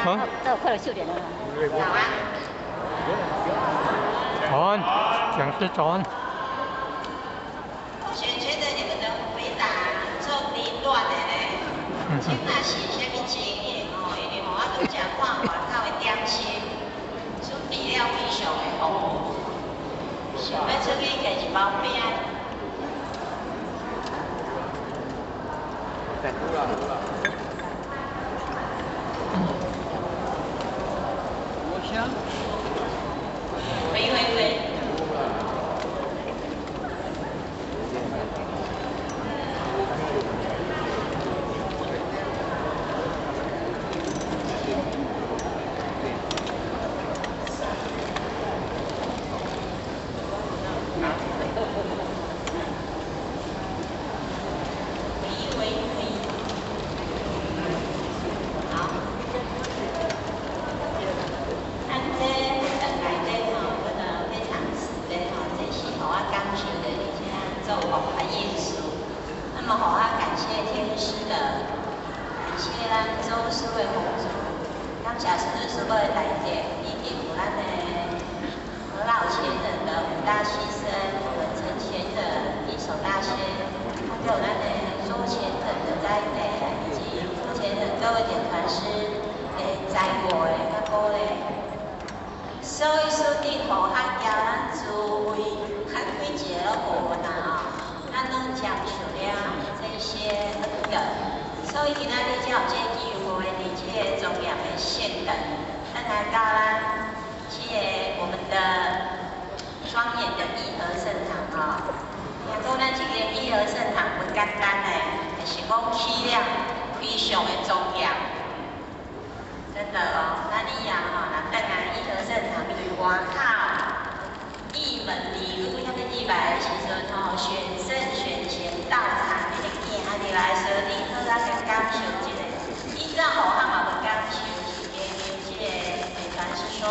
啊，這快點秀點啦。早安。早安，講師早安。我選覺得你們的回答做凌亂的呢，這嘛是啥物經驗哦？因為吼，我拄才看外口的點心，準備了非常的豐富，想欲出去摕一包餅。回回回。回回回。好。咱這內底吼，真的非常慈悲吼，這是予我感受的，而且做佛法應事。那麼，予我感謝天師的，感謝咱祖師的奉主，感謝師尊師母的大德，以及有咱的何老前人的五大犧牲，我們陳前人、一手大仙，還有咱的周前人的栽培，以及傅前人各位點傳師的栽培的甲鼓勵。所以師弟予較交咱諸位，較幾一個攏無啦吼，咱攏接受了這些恩德，所以今仔日才有這個機會，佇這個莊嚴的聖殿，咱來到咱這個我們的莊嚴的義和聖堂吼。聽講咱這個義和聖堂不簡單嘞，是講起了非常的莊嚴。真的哦，咱以後吼，若轉來義和聖堂對外口，義門里路遐個入來的時陣吼，選聖選賢道場，你咧行入來時，你拄才先感受一下。以前予我嘛無感受，是經這個點傳師說，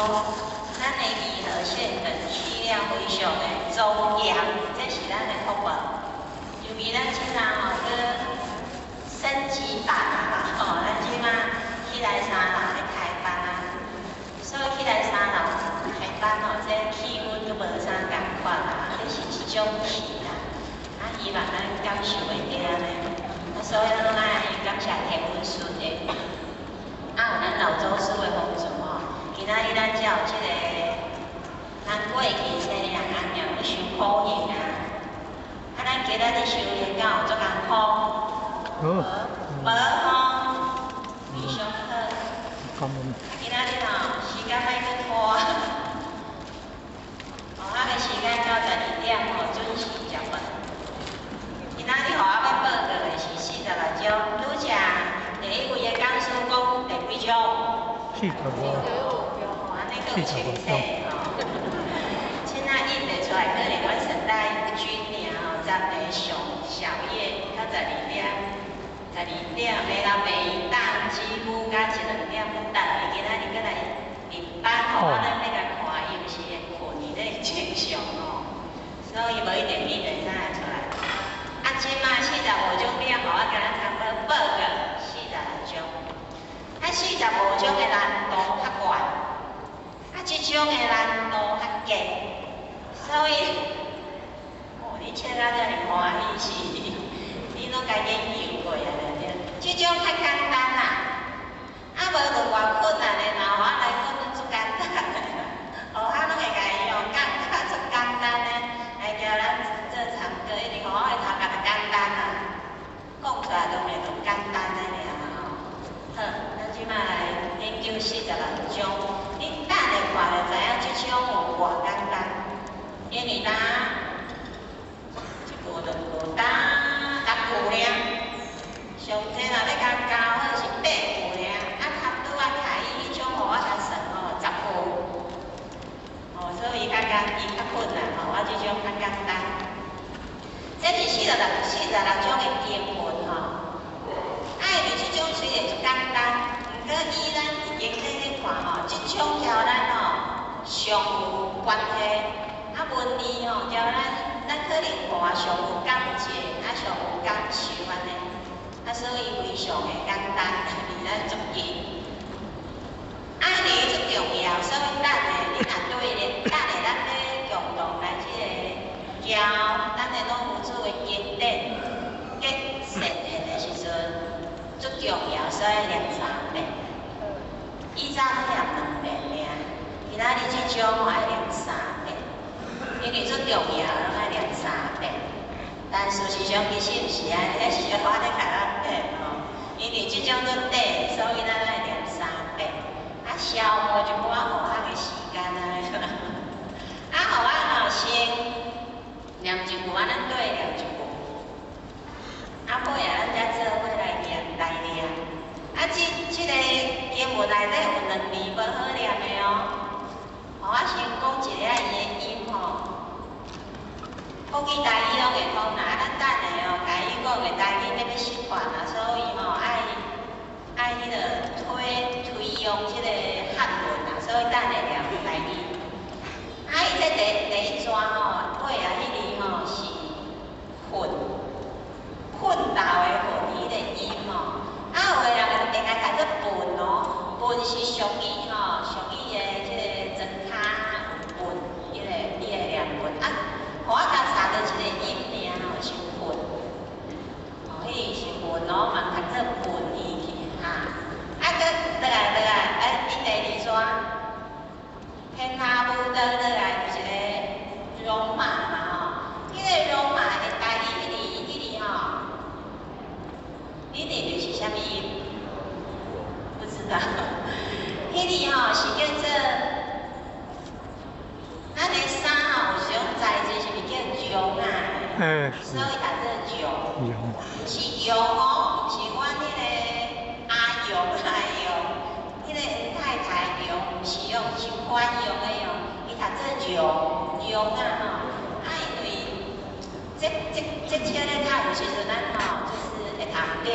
咱的義和聖殿起了非常的莊嚴，這是咱的福報。尤其咱這馬吼，閣升級版啊吼，咱這馬起來三樓咧開班啊，所以起來三樓開班吼，這氣氛閣無啥仝款啊，這是一種氣啦。啊，希望咱感受會著按呢。啊，所以咱攏愛感謝天文師的，啊，有咱老祖師的幫助吼。今仔日咱才有這個，咱過去生人安娘去受苦刑啊。啊，咱今仔日修煉敢有足艱苦？無。無吼，非常好。今仔日吼，時間莫閣拖，予我的時間到12點吼，準時食飯。今仔日予我欲報告的是46章，拄才第一位的講師講第幾章？45。按呢閣有清楚吼。現在印會出來，可能阮實在軍爾吼，10個上小夜到十二點，12點袂老袂當，幾乎到一兩點閣等。伊今仔日閣來入班吼，我咱欲共看，伊毋是會睏佇咧正常吼，所以無一定印會使會出來。啊，這馬45章了後，我敢若差不多報告46章。啊，45章的難度較懸，啊，這種的難度較低，所以，哦，你笑到遮爾歡喜是，你攏家研究過啊？對。這種較簡單啦，啊，無就偌困難的，若我來講足簡單的，哦，我攏會共伊用講較足簡單的來教咱做唱歌，因為予我的頭殼就簡單啊，講出來當然就簡單的爾吼。好，咱這馬來研究46章，你等下看就知影這種有偌簡單，因為呾一句兩句呾六句爾，上濟若欲共教好是八句爾，啊，較拄仔開彼種予我較算吼10句，哦，所以較簡伊較困難吼，我這種較簡單。這是46章的經文吼。啊，因為這種雖然足簡單，毋過以咱佇經典咧看吼，這種交咱吼上有關係，啊文字吼交咱可能看上有感情，啊上有感受按呢，啊所以非常的簡單，離咱足近。字足重要，所以等下你若對咧，等下咱咧共同來這個教咱的老夫子的經典結善緣的時陣，足重要，所以念三遍。以早攏念兩遍爾，今仔日這章吼愛念三遍，因為足重要，攏愛念三遍。但事實上其實毋是按呢，彼是我咧共咱騙吼，因為這章足短，所以咱愛念三遍。啊，消耗一寡學學的時間啊。啊，予我吼先念一句，啊，咱對念一句。啊，尾仔咱才做伙來念來念。啊，這個經文內底有兩字無好念的哦。予我先講一下伊的音吼。國語台語攏會通啦，啊，咱等下哦，台語講的台語欲失傳啊，所以吼愛彼個推揚這個漢文啊，所以等下念台語。啊，伊這第一逝吼，尾仔彼字吼是奮，奮鬥的奮，彼個音吼。啊，有的人會共讀做笨哦，笨是俗語吼，俗語的這個莊跤有笨，彼個念笨啊。予我共查著一個音爾吼是奮，哦，彼個是奮哦，嘛讀做笨伊去哈。啊，閣落來落來，哎，伊第二逝，天下無道落來有一個戎馬嘛吼，彼個戎馬的台語彼字吼，你認為是啥物音？不知道。彼字吼是叫做，咱的衫吼有一種材質是毋是叫絨啊？欸，所以讀做絨。絨。毋是羊哦，毋是阮彼個阿羊阿羊，彼個太太羊，毋是用，是寬容的容，伊讀做絨絨啊吼。啊，因為這這咧讀有時陣咱吼就是會讀毋著，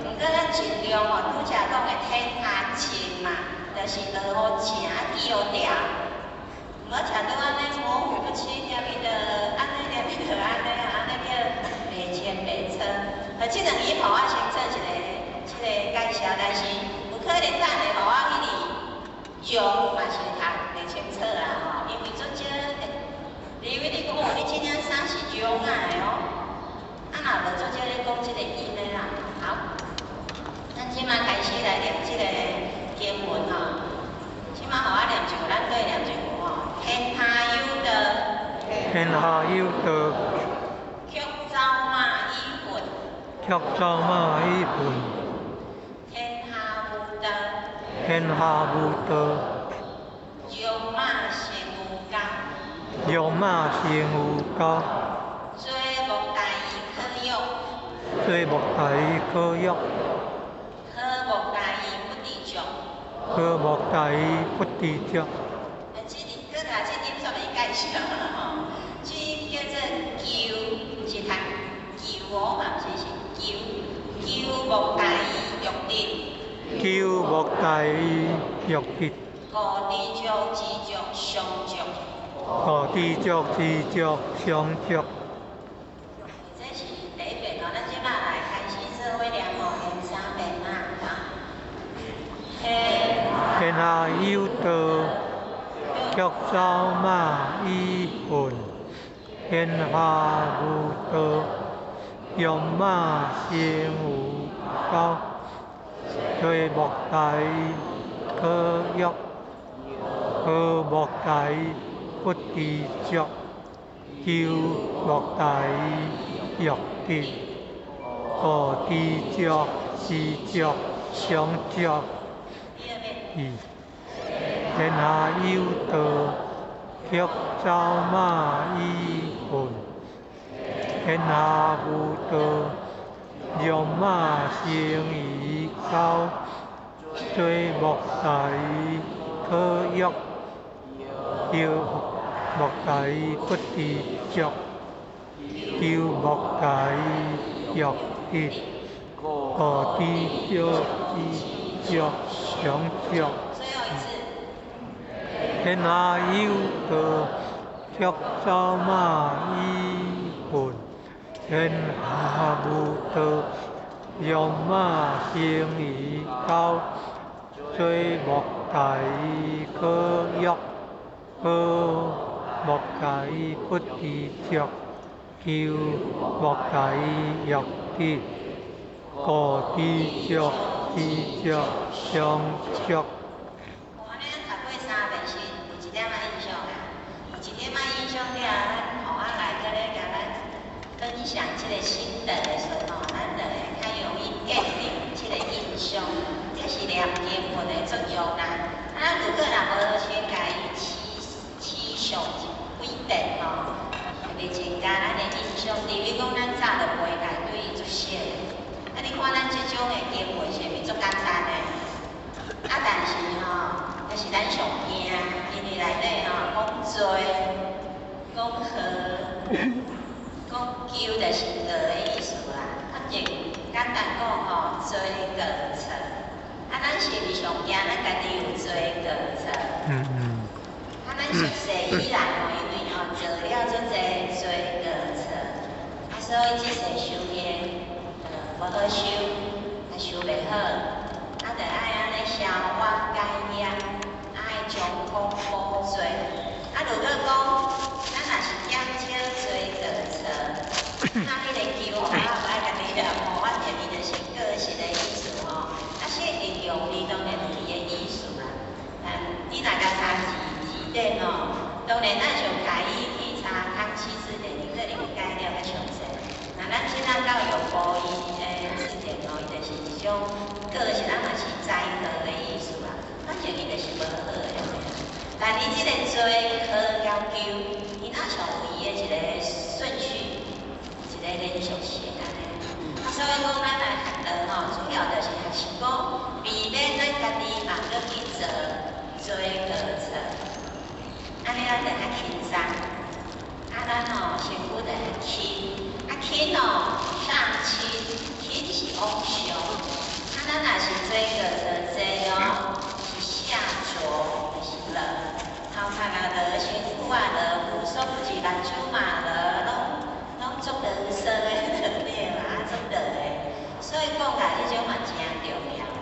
毋過咱盡量吼，拄才講的天下晴嘛，就是落雨晴記予牢。無像拄按呢模糊不清，念伊就按呢念伊就按呢，按呢叫袂清袂楚。這兩字予我先做一個這個介紹，但是有可能等下予我彼字絨嘛是讀袂清楚啦吼，因為足少會，因為你講哦，你這領衫是絨仔的哦，啊若無足少咧講這個音的啦。好，咱這馬開始來念這個經文吼。這馬予我念一句，咱對念一句吼。天下有道，天下有道，卻走馬以奮，卻走馬以奮。天下無道，天下無道，戎馬生牛犢，戎馬生牛犢。做莫大於可欲，做莫大於可欲，好莫大於不知足。好莫大於不知足。啊，這字閣來這音煞袂介紹啦吼。這音叫做求，毋是讀求哦嘛，毋是是求，求莫大於欲得。求莫大於欲得。五知足知足常足。五知足知足常足。這是第一遍哦，咱這馬來開始做伙念哦，念三遍啊，好。天天下有道，卻走馬以奮；天下無道，戎馬生牛犢。做莫大於可欲，好莫大於不知足。求莫大於欲得，五知足知足常足。第二遍。二，天下有道，卻走馬以奮；天下無道，戎馬生牛犢。做莫大於可欲，求莫大於不知足。求莫大於欲得，五知足知足常足。最後一次。天下有道，卻走馬以奮；天下無道，戎馬生牛犢。做做莫大可欲，好莫大不知足，求莫大欲得，故知足知足常足。按呢，咱讀過三遍時，有一點仔印象啊，有一點仔印象了，咱予我來閣咧共咱分享這个心得的時候，咱就會較容易建立這个印象。這是念經文的作用啦。啊，咱如果若無先共伊起起想幾遍吼，會增加咱的印象。例如講，咱早就袂來對伊出現。啊，你看咱這種的經文是毋是足簡單的？啊，但是吼，那是咱上驚，因為內底吼講罪、講禍、講求，就是過的意思啦。啊，簡簡單講吼，罪過錯。啊，咱是毋是上驚咱家己有罪過錯？啊，咱熟似以來吼，因為吼做了足濟罪過錯，啊，所以這世修行無好修，啊修袂好，啊，著愛按呢消冤解業，愛將功補罪。啊，如果講咱若是減少罪過錯，那彼个求吼，我愛家己念吼，反正伊就是過失的意思吼。啊，聖經用字當然有伊的意思啦。但你若共查字字典吼，當然咱上開始去查康熙字典，你可能會解了較詳細。那咱這擺到用埔伊的字典吼，伊就是一種過失，咱嘛是災禍的意思啦。反正伊就是無好的。但伊這個罪禍交求，伊若像有伊的一個順序，一個連續性按呢。啊，所以講咱來學道吼，主要就是學習講，避免咱家己嘛閣去做罪過錯，按呢咱就較輕鬆。啊，咱吼身軀就較輕，啊輕哦上輕，輕是往上。啊，咱若是罪過錯濟哦，是下濁，就是落。頭殼啊落，身軀啊落，無所不至，目睭嘛落，攏攏足囉嗦的對啦，啊足落的。所以講來這種嘛誠重要啦。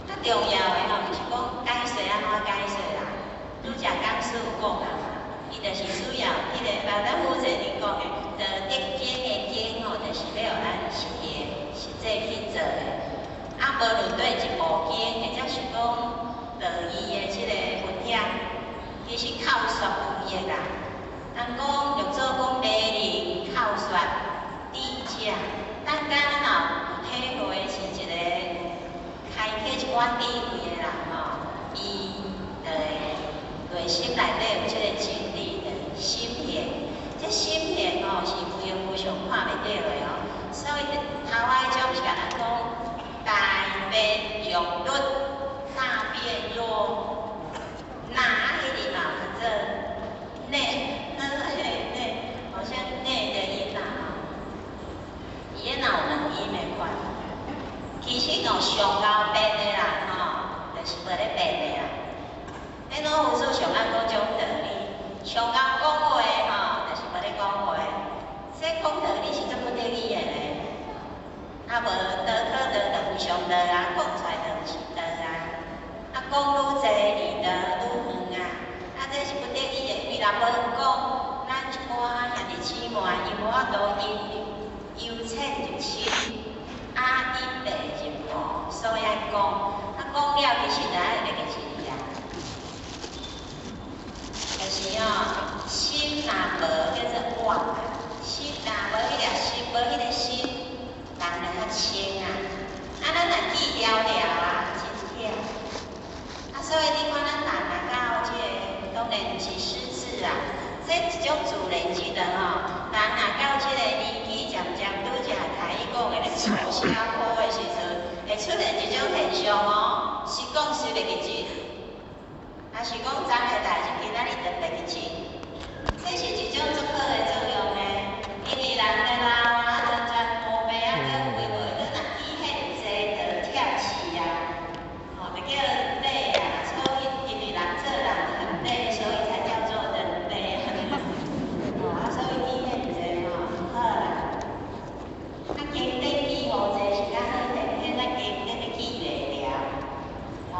較重要的吼，就是講解說按怎解說啦。拄才講師有講啊嘛，伊就是需要彼個，包咱負責人講的，道德經的經吼，就是欲予咱實行、實際去做的。啊，無論對一部經，或者是講道義的這个分享，其實口說有益啦。人講六祖講禮能口說智者，等下咱若有體會是一個開啟一寡智慧的人吼，伊就會內心內底有這個真理的心現，這心現吼是無形無相看袂著的哦。所以頭仔種是共咱講大便若律，大便若那彼个嘛有叫做內，內內，好像內的音啦吼。伊彼若有兩音的款。其實哦，上𠢕變的人吼，就是無咧變的啦。恁老夫子上愛講這種道理，上𠢕講話吼，就是無咧講話。這講道理是足不得已的咧。啊無道可道就無常道啊，講出來就毋是道啊。啊講愈濟離道愈遠啊。啊這是不得已的，因為若無講，咱一寡兄弟姊妹伊無法度因由淺入深，啊因白入黃，所以愛講。啊講了其實就愛會記一啊。就是哦，心若無叫做妄，心若無彼粒心，無彼个心，人就較清啊。啊，咱若記牢牢啊，真忝。啊，所以你看咱人若到這个，當然毋是失智啊，這一種自然之道吼。人若到這个年紀，漸漸拄才開始講的咧數寫科的時陣，會出現一種現象哦，是講是袂記得，還是講昨的代誌今仔日就袂記得。這是一種足好的作用呢，因為人的老啊，全全無病啊，閣有的無的，你若記遐濟，就忝死啊，吼，就叫累啊。所以因為人做人很累，所以才叫做人類。哦，啊，所以記遐濟吼，好啦。啊，經典記予濟是較好，偏偏咱經典咧記袂牢。吼，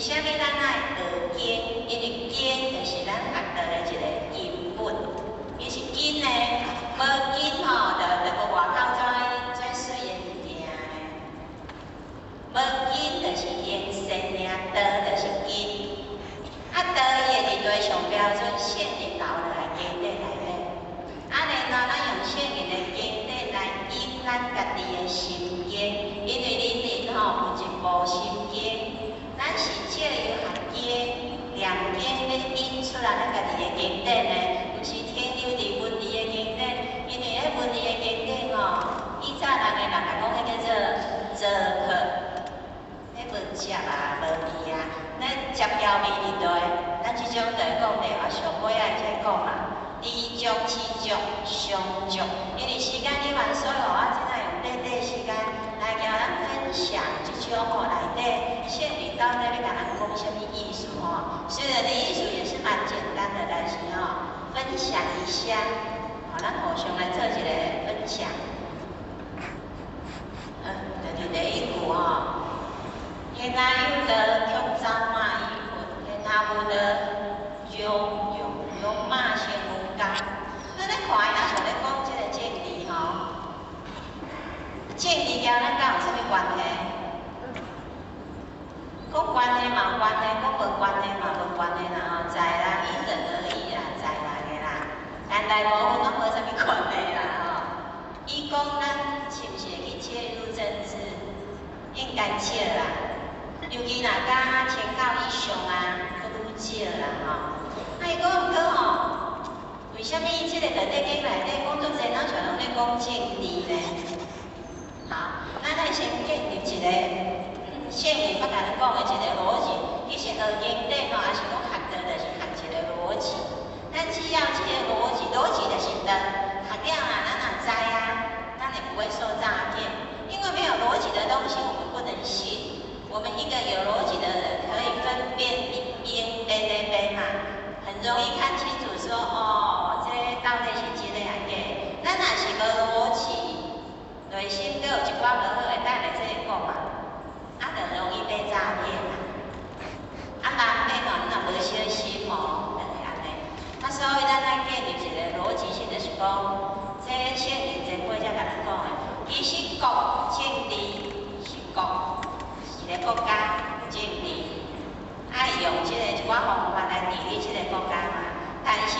啥物咱愛學經？因為經就是咱學道的一個根本。伊是根的，無根吼，就無外口遮遮媠的物件。無根就是形善爾，道就是根。啊，道伊會佇地上標準聖人留落來經典內底。啊，然後咱用聖人的經典來引咱家己的心經，因為人人吼有一部心經，咱是藉由學經、念經欲引出來咱家己的經典的，毋是停留佇文字的經典，因為彼文字的經典吼，以早人的人共講，彼叫做糟粕，彼無食啊，無味啊，咱食調味佇內，咱這種就會講著啊，上尾仔才講嘛。知足知足常足，因為時間有限，所以我這擺用短短時間來共咱分享這種吼內底聖人到底欲共咱講啥物意思吼。雖然的意思也是蠻簡單的，但是吼分享一下，好，咱互相來做一個分享。就是第一句吼，天下有道，卻走馬以糞；天下無道，將用戎馬先有工。咱咧看伊若像咧講這個政治吼，政治佮咱敢有啥物關係？講關係嘛有關係，講無關係嘛無關係啦吼，在啦，因人而異啦，在人的啦，但大部分攏無啥物關係啦吼。伊講咱是毋是會去介入政治？應該少啦，尤其若佮千九以上啊，閣愈少啦吼。啊，伊講毋過吼，為啥物這個道德經內底講足濟，若像攏咧講政治呢？好，咱來先建立一個聖人捌共咱講的一個邏輯。其實學經典吼，抑是講學道，就是學一個邏輯。咱只要這個邏輯，邏輯就是道，學了啊，咱也知啊，咱也不會受詐騙。因為沒有邏輯的東西，我們不能信。我們一個有邏輯的人，可以分辨一邊白的白嘛，很容易看清楚說，哦，這到底是真的還假？咱若是無邏輯，內心閣有一寡無好的，等下這個講嘛，啊，就容易被詐騙啦。啊，難免吼，你若無小心哦，就會按呢。啊，所以咱愛建立一個邏輯性，就是講，這聖人前輩才共咱講的，其實國政治是國，一個國家政治，愛用這個一寡方法來治理這個國家嘛。但是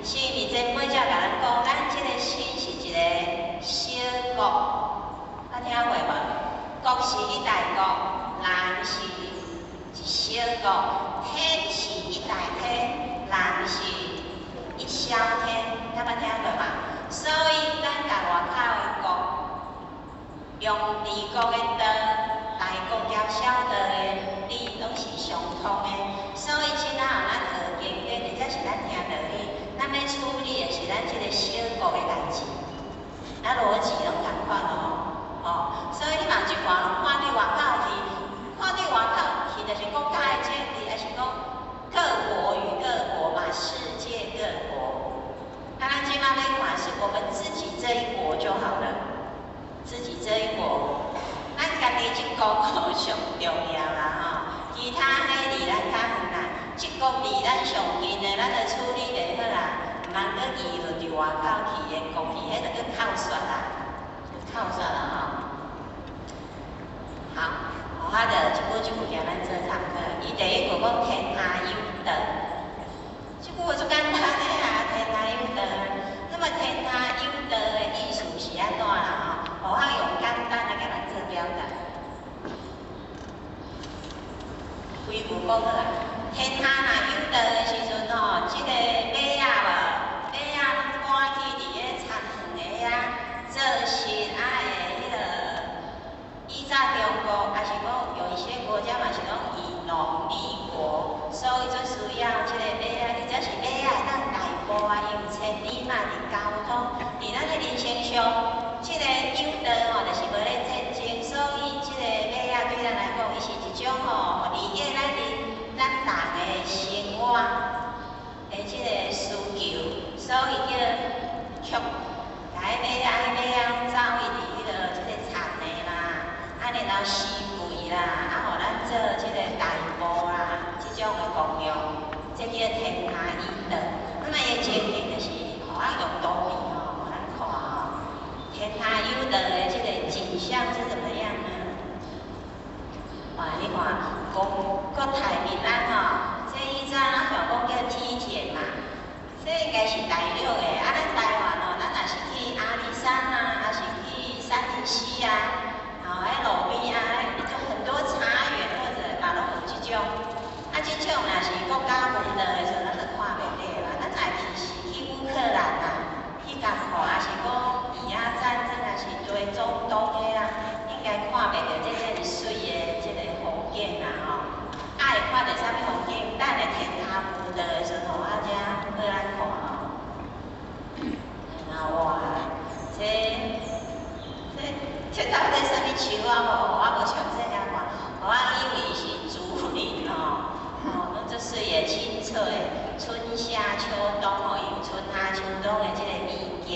聖人前輩才共咱講，咱這個心是一個小國，捌聽過無？國是一大國，人是一小國，天是一大天，人是一小天，捌聽過無？所以咱共外口的國，用治國的道，大國佮小國的理攏是相通的。所以這仔咱學經典，或者是咱聽道理，咱欲處理的是咱這個小國的代誌，咱邏輯攏仝款哦，哦，所以你嘛一看攏看對外口去，看對外口去，就是國家的政治，抑是講各國與各國嘛，世界各國。啊，咱這馬欲看是我們自己這一國就好了，自己這一國，咱家己這國上重要啦吼，其他彼離咱較遠啦，這國離咱上近的，咱就處理袂好啦，毋通閣議論佇外口去的國去，彼就閣扣煞啦，扣煞啦吼。好，我就一句一句共咱做參考。伊第一句講天下有道，這句話足簡單的啊，天下有道。那麼天下有道的意思是按怎啦？吼，我用簡單來共咱做表達。規句講好啦，天下若有道的時陣吼，這個馬仔無，馬仔攏趕去佇咧田園的遐做事，啊會彼個。以早中國，抑是講有一些國家嘛是攏以農立國，所以足需要這個馬仔，而且是馬仔會當代步啊，因為千里馬佇交通，佇咱的人生上，這個有道吼，就是無咧戰爭，所以這個馬仔對咱來講，伊是一種吼利益咱人咱人的生活的這個需求，所以叫畜，共彼馬仔，彼馬仔攏走去佇彼個這個田的啦。啊，然後施肥啦，啊，予咱做這個代步啦，種。啊，這種若是國家無道的時陣，咱就看袂著啦。咱愛去是去烏克蘭啊，去共看，抑是講以阿戰爭，抑是對中東的啦，應該看袂著這遮爾媠的這個風景啦吼。啊，會看著啥物風景？等下天下無道的時陣，予我遮好咱看吼。啊哇，這到底啥物樹啊？無，我無詳細遐看，我以為是竹林吼。哦，攏足媠的、清澈的，春夏秋冬吼，有春夏秋冬的這個美景。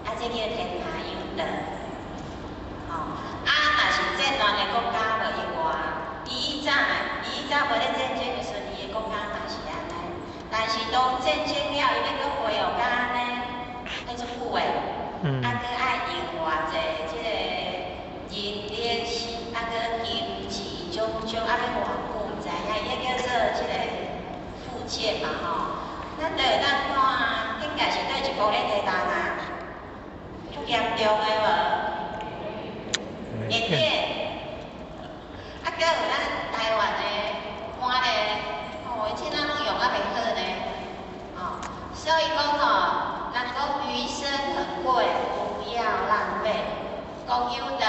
啊，這叫天下有道。吼，啊，若是戰亂的國家無以外，伊以早無咧戰爭的時陣，伊的國家嘛是按呢。但是當戰爭了，伊欲閣恢復甲按呢，彼足久的。啊，閣愛用偌濟這個人力是，啊，閣金錢種種，啊，欲偌久毋知影，伊叫做這個復建嘛吼。咱就會當看，應該是佗一國咧地動啊，足嚴重的無？緬甸，啊，閣有咱台灣的看咧，哦，這哪攏用啊袂好呢？哦，所以講吼，人講魚生很貴，不要浪費。講有道，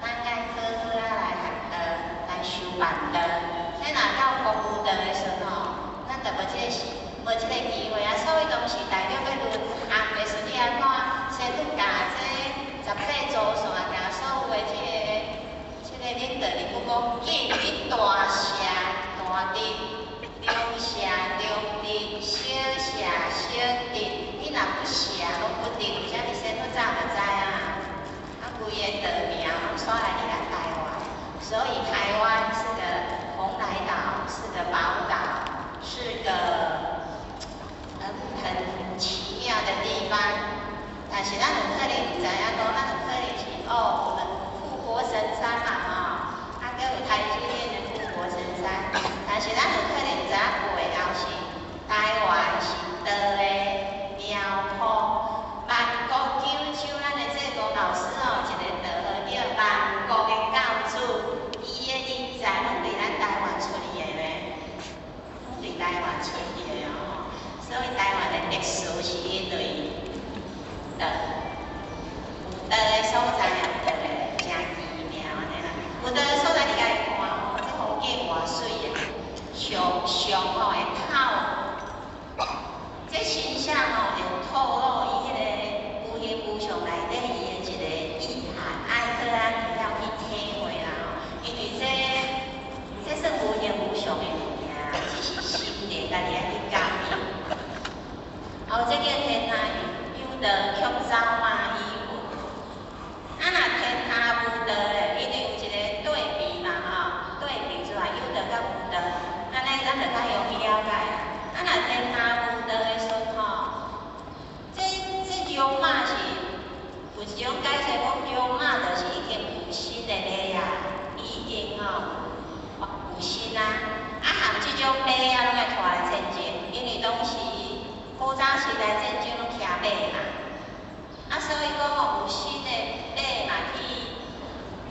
咱愛好好仔來學道，來修辦道。咱若到講有道的時陣吼，咱就無這個時，無這個機會啊。所以當時大陸欲淪陷的時陣，你來看，先去共這十八座山，共所有的這個領導人物講，禁你大赦大直，中赦中直，小赦小直。你若不赦，攏不直，為啥物先佛早就知啊？啊，規个道廟攏徙來佇咱台灣，所以台灣是個蓬萊島，是個寶島，是個很奇妙的地方。但是咱有可能毋知影講，咱有可能是哦，我們護國神山嘛吼，啊，閣有台積電的護國神山。但是咱有可能毋知影背後是台灣是道的苗圃，萬國九州咱的濟公老師哦，一個道號叫萬國的教主，伊的人才攏佇咱台灣出去的呢，攏佇台灣出去的哦。所以台灣的特殊是因為道，有道的所在也特別誠奇妙按呢啦。有道的所在你家己看吼，這風景偌媠的，上上吼會透，這形象吼會透露伊彼個無形無相內底伊的一個意涵，愛予咱會曉去體會啦吼。因為這算無形無相的物件，只是心靈家己愛去感應。哦，這叫天下有道，卻走馬以混。啊，若天下無道咧，因為有一個對比嘛吼，對比出來有道佮無道，按呢咱就較容易了解啦。啊，若天下無道的時陣吼，這種馬是有一種解釋講，種馬就是已經有身的馬啊，已經吼有身啊。啊，含這種馬仔攏愛拖來戰爭，因為當時古早時代戰爭攏騎馬嘛。啊，所以講吼，有身的馬嘛去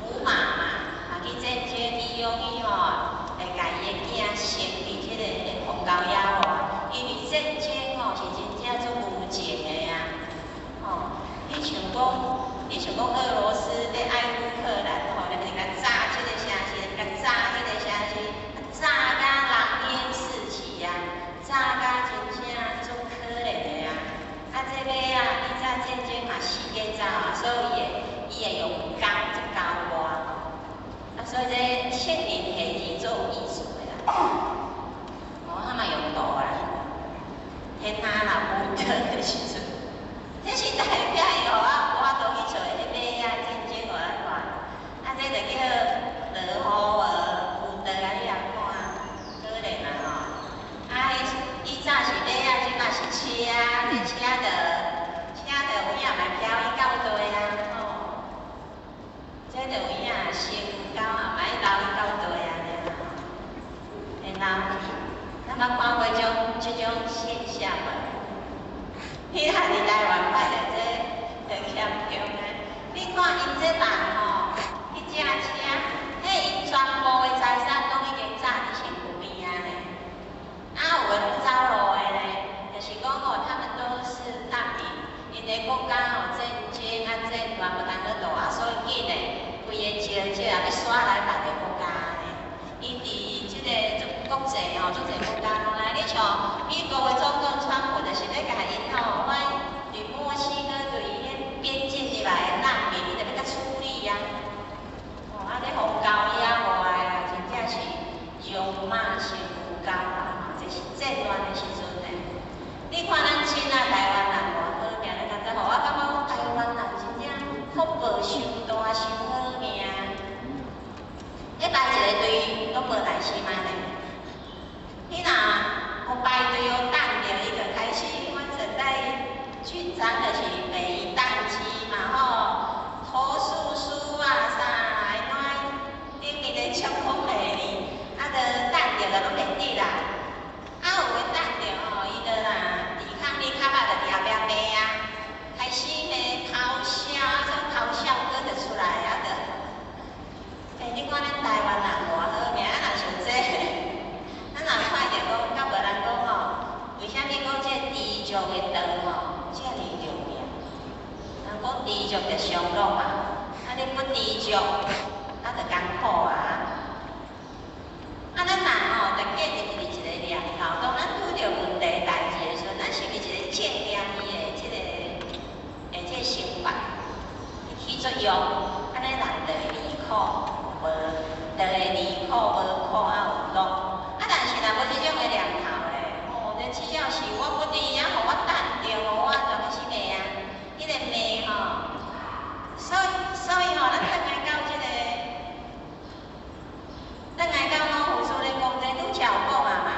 母馬嘛，嘛去戰爭，伊容易吼會共伊的囝生佇這個荒郊野外，因為戰爭吼是真正足無情的啊！吼，你像講俄羅斯咧愛烏克蘭吼，咧共炸這個城市，共炸彼個城市，炸甲人煙四起啊，炸甲真正足可憐的啊！啊，這馬仔以早戰爭嘛四界走啊，所以伊會用弓足高外，啊，所以這聖靈下字足有意思的啦。哦，他嘛用圖啦，天下若無道的時陣，這是代表伊予我無法度去揣彼馬仔戰爭予咱看，啊，這就叫落雨無有道啊，你來看，可憐啊吼！啊，以早是馬仔，這馬是車，這車就有影嘛飄去到地啊吼，這就有影升高啊，嘛愛流去到地啊，然後，咱捌看過這種現象無？彼下佇台灣看著這很嚴重啊！你看𪜶這人吼，去駕車，彼𪜶全部的財產攏已經走國際吼，足濟國家攏來。你像美國的總統川普，就是咧共𪜶吼，阮佇墨西哥對伊彼邊境入來的難民，伊就欲共處理啊。吼，啊咧予交伊啊無愛啊，真正是戎馬生烏狗啊！這是戰亂的時陣呢。你看咱凊仔台灣人偌好命，你感覺吼？我感覺講台灣人真正福報傷大傷好命。咧排一个隊攏無代志嘛呢？你若予排隊予等著，伊就開始反正在緊張，就是袂當機嘛吼，投訴書啊啥，安怎頂面咧觸控袂哩，啊，就等著就攏袂得啦。啊，有的等著吼，伊就若抵抗力較歹，就佇後壁罵啊，開始罵咆哮，啊，種咆哮歌就出來啊，就。欸，你看咱台灣人偌好命，啊，若像這，咱若看著講，較無人講吼，為啥物講這知足的道吼遮爾重要？人講知足就常樂嘛，啊，你不知足，啊，就艱苦啊。啊，咱人吼，就建立佇一個念頭，當咱拄著問題代誌的時陣，咱是毋是一個正念伊的這個想法起作用，按呢人就會離苦，無就會離苦無苦啊有樂。啊，但是若無這種的念頭咧，吼，這只要是我不佇遐，予我等著，予我就開始罵啊，彼個罵吼，所以吼，咱轉來到這個，轉來到老佛師咧講這拄才有講啊嘛。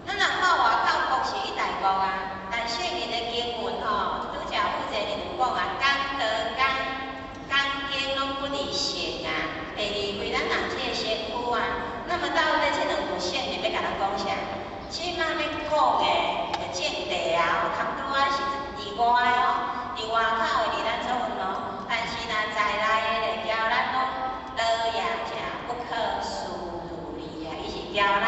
咱若看外口國是一大國啊，但聖人的經文吼，拄才負責人有講啊，功德功功經攏不離性啊。第二歸咱人這個身軀啊，那麼到底這兩部聖人欲共咱講啥？這馬欲講的種地啊，通拄仔是佇外哦，佇外口的佇咱做哦，但是若在內的咧，教咱講道也者不可思議啊，伊是教咱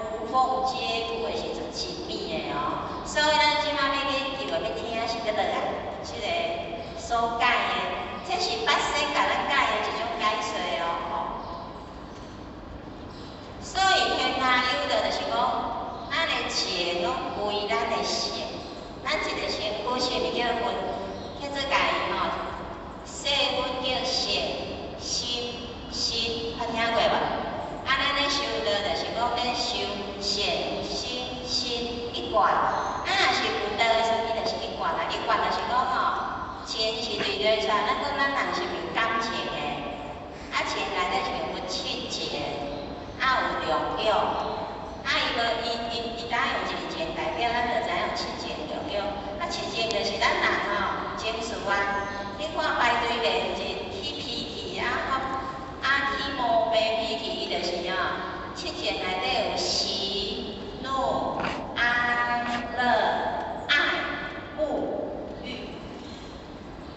無縫接軌的時陣緊密的哦。所以咱這馬欲研究的欲聽是佗落啊？這個所解的，這是八仙共咱解的一種解說哦。所以天下有道就是講，咱的情攏歸咱的性，咱一個身軀啥物叫分？叫做共伊吼，細分叫性、心、身，捌聽過無？啊，咱咧修道就是講咧修善、心、身一貫。啊，若是有道的時陣，伊就是一貫啊。一貫就是講吼，情是對對出來，咱講咱人是有感情的，啊情內底是有分七情，啊有六欲，啊伊無伊伊伊當用一個情代表，咱就知影七情六欲。啊七情就是咱人吼情緒啊，你看排隊袂是起脾氣啊，啊起毛病脾氣，伊就是吼七情內底有喜、怒、哀、樂、愛、惡、欲，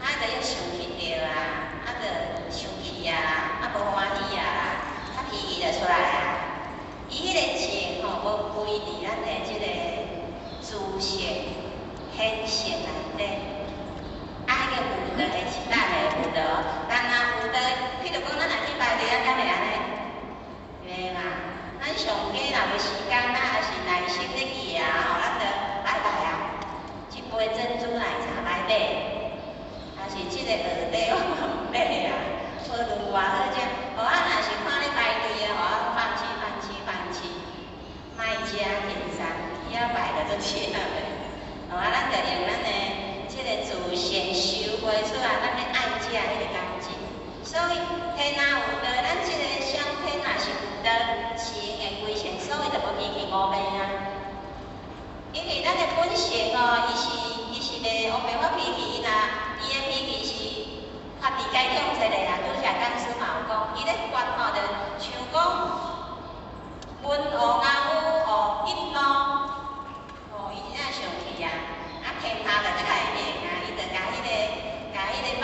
啊就欲生氣著啊，啊就生氣啊，啊無歡喜啊，啊脾氣就出來啊。伊彼個情吼無歸佇咱的這個自性顯性內底，啊，彼個有道的是咱的有道，但若有道，譬如講咱若去排隊，咱敢會按呢？袂嘛。咱上加若無時間啊，抑是耐心咧行吼，咱就拜拜啊。一杯珍珠奶茶來買，抑是這個蚵仔我嘛毋買啊，無論偌好食。哦，啊，若是看咧排隊的吼，放棄放棄放棄，莫食緊張，去遐排就足忝的。哦，啊，咱就用咱的這個自性修會出來，咱欲愛食彼個感覺。所以天若有道，咱這個雙天若是有道，情會歸性，所以就無脾氣無病啊。因為咱的本性哦，伊是袂烏白發脾氣，伊若伊的脾氣是發自該控制的啦。拄才講師嘛有講，伊咧發吼，就像講文王啊、武王一怒，哦，伊真正生氣啊，啊天下就太平啊，伊就共彼個歹的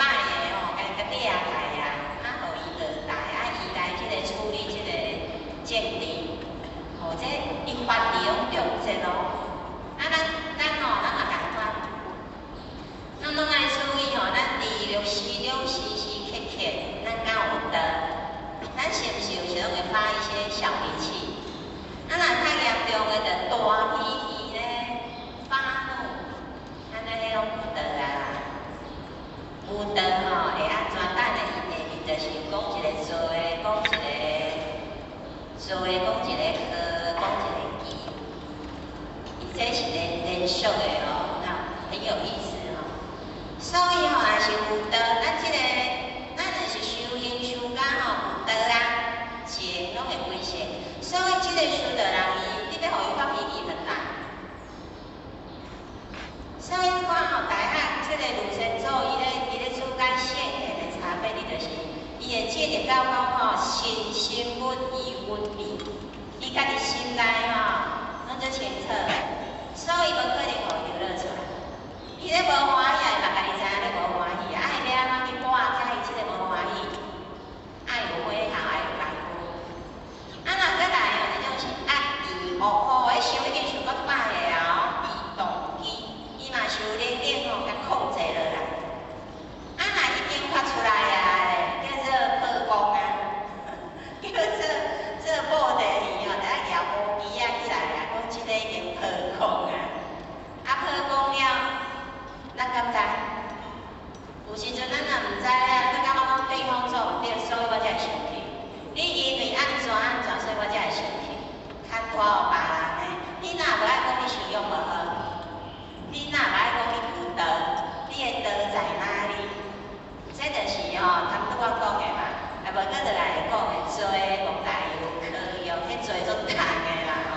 吼，共伊共掠來啊，啊，予伊落台，啊，伊來這個處理這個政治，哦，這伊發自攏中正哦。啊，咱吼，咱嘛仝款，咱攏愛注意吼，咱佇六時中時時刻刻，咱敢有道？咱是毋是有時陣會發一些小脾氣？啊，個河講一个機，伊這是連續的哦，那很有意思吼。所以吼，若是有道，咱這個，咱若是修行修到吼有道啊，情攏會歸善。所以這個修道人伊，你欲予伊發脾氣很難。所以你看吼，大漢這個盧先祖，伊咧主解聖言的差別，伊就是伊會進入到講吼，心心穩意穩定，伊家己心內吼攏足清楚，所以無可能予伊流落出來。伊咧無歡喜，伊嘛家己知影咧無歡喜，啊，伊欲按怎去化解伊這个無歡喜？愛有火候，愛有功夫。啊，若閣來哦，這種是壓抑惡吼，彼想已經想到百个啊，伊動機，伊嘛是有能力吼，共控制落來。啊，若已經發出來啊，叫做破功啊，叫做做布袋戲吼，就愛舉烏旗仔起來啊，講這个已經破功啊。啊，破功了，咱敢知？有時陣咱若毋知啊，咱感覺講對方做毋對，所以我才會生氣。你因為按怎按怎，所以我才會生氣，牽拖予別人呢？你若無愛講你修養無好，你若無愛講你有道，你的道在哪裡？這就是吼，頭拄我講的嘛，啊無閣落來講的罪莫大有可用，彼罪足重的啦吼。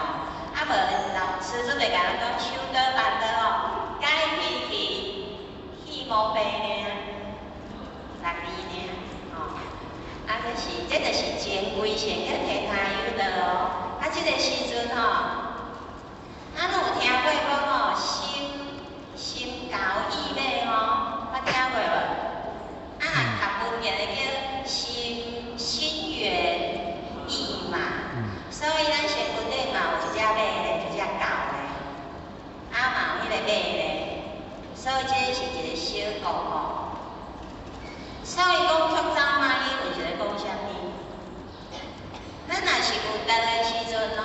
啊無老師準備共咱講修道辦道吼，改脾氣，戲毛病爾，六字爾，吼。啊，這就是情歸善，叫天下有道哦。啊，這個時陣吼，咱有聽過講吼，心心高意馬吼，捌聽過無？啊，較文言的叫心心猿意馬，所以咱身軀頂嘛有一隻馬咧，一隻狗咧，啊嘛有彼个馬咧，所以這是一個小故吼。所以講曲走馬伊有一个講啥物？咱若是有道的時陣吼，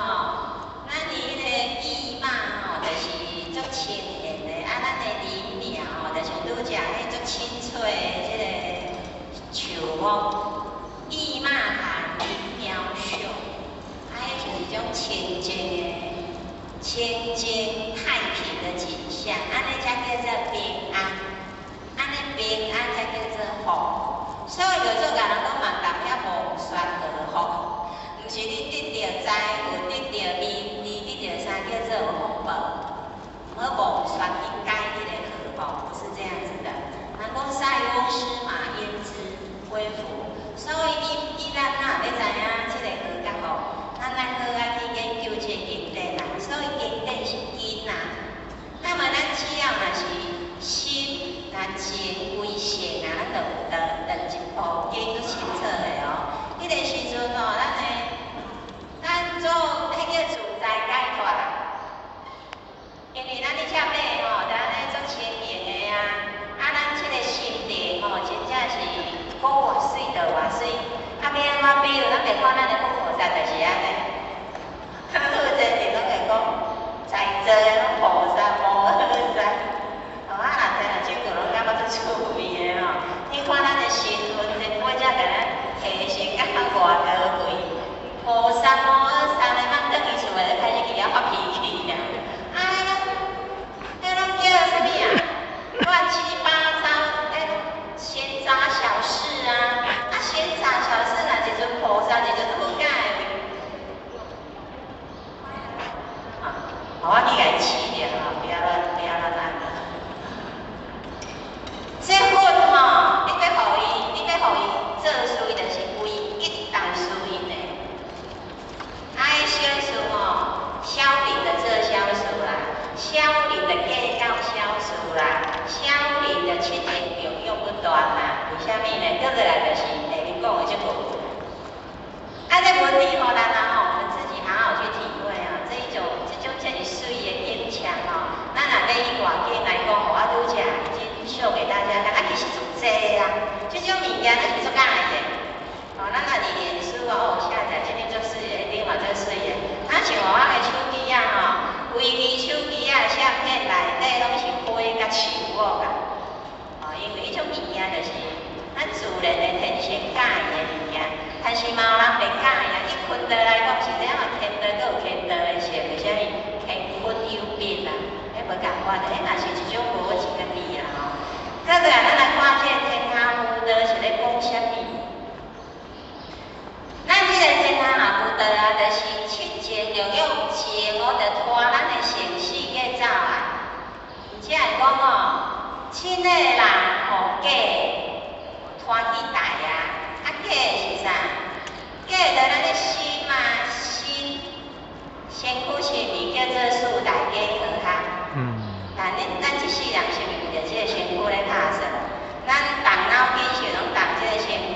咱佇彼个意馬吼，就是足清閒的，啊，咱的林苗吼，就像拄才彼足清脆的這個樹木，意馬潭林苗秀，啊，彼就是一種清淨的、清淨太平的景象，按呢才叫做平安，按呢平安才叫做福。所以就做共人講嘛，踮遐望雪得福，毋是你得著財富、得著名利、得著啥叫做福報，毋好望雪去解彼个福，不是這樣子的。人講塞翁失馬焉知非福，所以你咱若欲知影這个好佮福，咱愛好愛去研究這個經典啦。所以經典是根啊。那麼咱只要若是心若情歸善啊，咱就有道，就一步經足清楚的哦。彼个時陣哦，咱的咱做彼叫自在解脫啦。因為咱咧遮馬吼，就按呢足輕盈的啊，啊，咱這個心靈吼，真正是講偌媠就偌媠。啊，欲按怎比喻，咱袂看咱的佛菩薩就是按呢。啊，好濟人攏會講，在座的攏菩薩摩訶薩。哦，啊，若聽若這句攏感覺足趣味的吼。你看咱的身份，這尾才共咱提升到偌高貴。菩薩摩訶薩的，踮轉去厝內就開始去遐發脾氣啊！啊，彼攏叫啥物啊？亂七八糟，彼攏閒雜小事啊！啊，閒雜小事，若一尊菩薩，一尊佛敢會？啊，我去共伊試著吼，不要亂按。這佛吼，你欲予伊做事，伊就是歸一當事因的。啊，彼小事吼，小人就做小事啦，小人就計較小事啦，小人就七言永用不斷啦。為啥物呢？閣落來就是下面講的這句。啊，這問題吼，咱啊吼，我們自己好好去體會啊。這種這爾媠的景象吼，咱若欲以外景來講吼，我拄才已經秀給大家看，啊，其實足濟啊，這種物件咱是足佮意的。哦，咱若佇臉書啊，哦，下載這邊足媠的，彼邊嘛足媠的。啊，像我的手機啊吼，規支手機啊，相片內底攏是花佮樹木啊。哦，因為彼種物件就是咱自然的天性佮意的物件，但是嘛有人袂佮意啊。伊困倒來講，實在嘛天道閣有看著，彼嘛是一種無一個字啦吼。過來，咱來看這個天下無道是咧講啥物？咱這個天下若無道啊，就是七情六欲情哦，就拖咱的生死過走啊。而且會講哦，凊的人予假拖去大啊，啊假的是啥？假的咱的心啊，心身軀是毋是叫做四大假合合？但咱這世人是毋是為著這個身軀咧拍算？咱動腦筋是攏動這個身軀，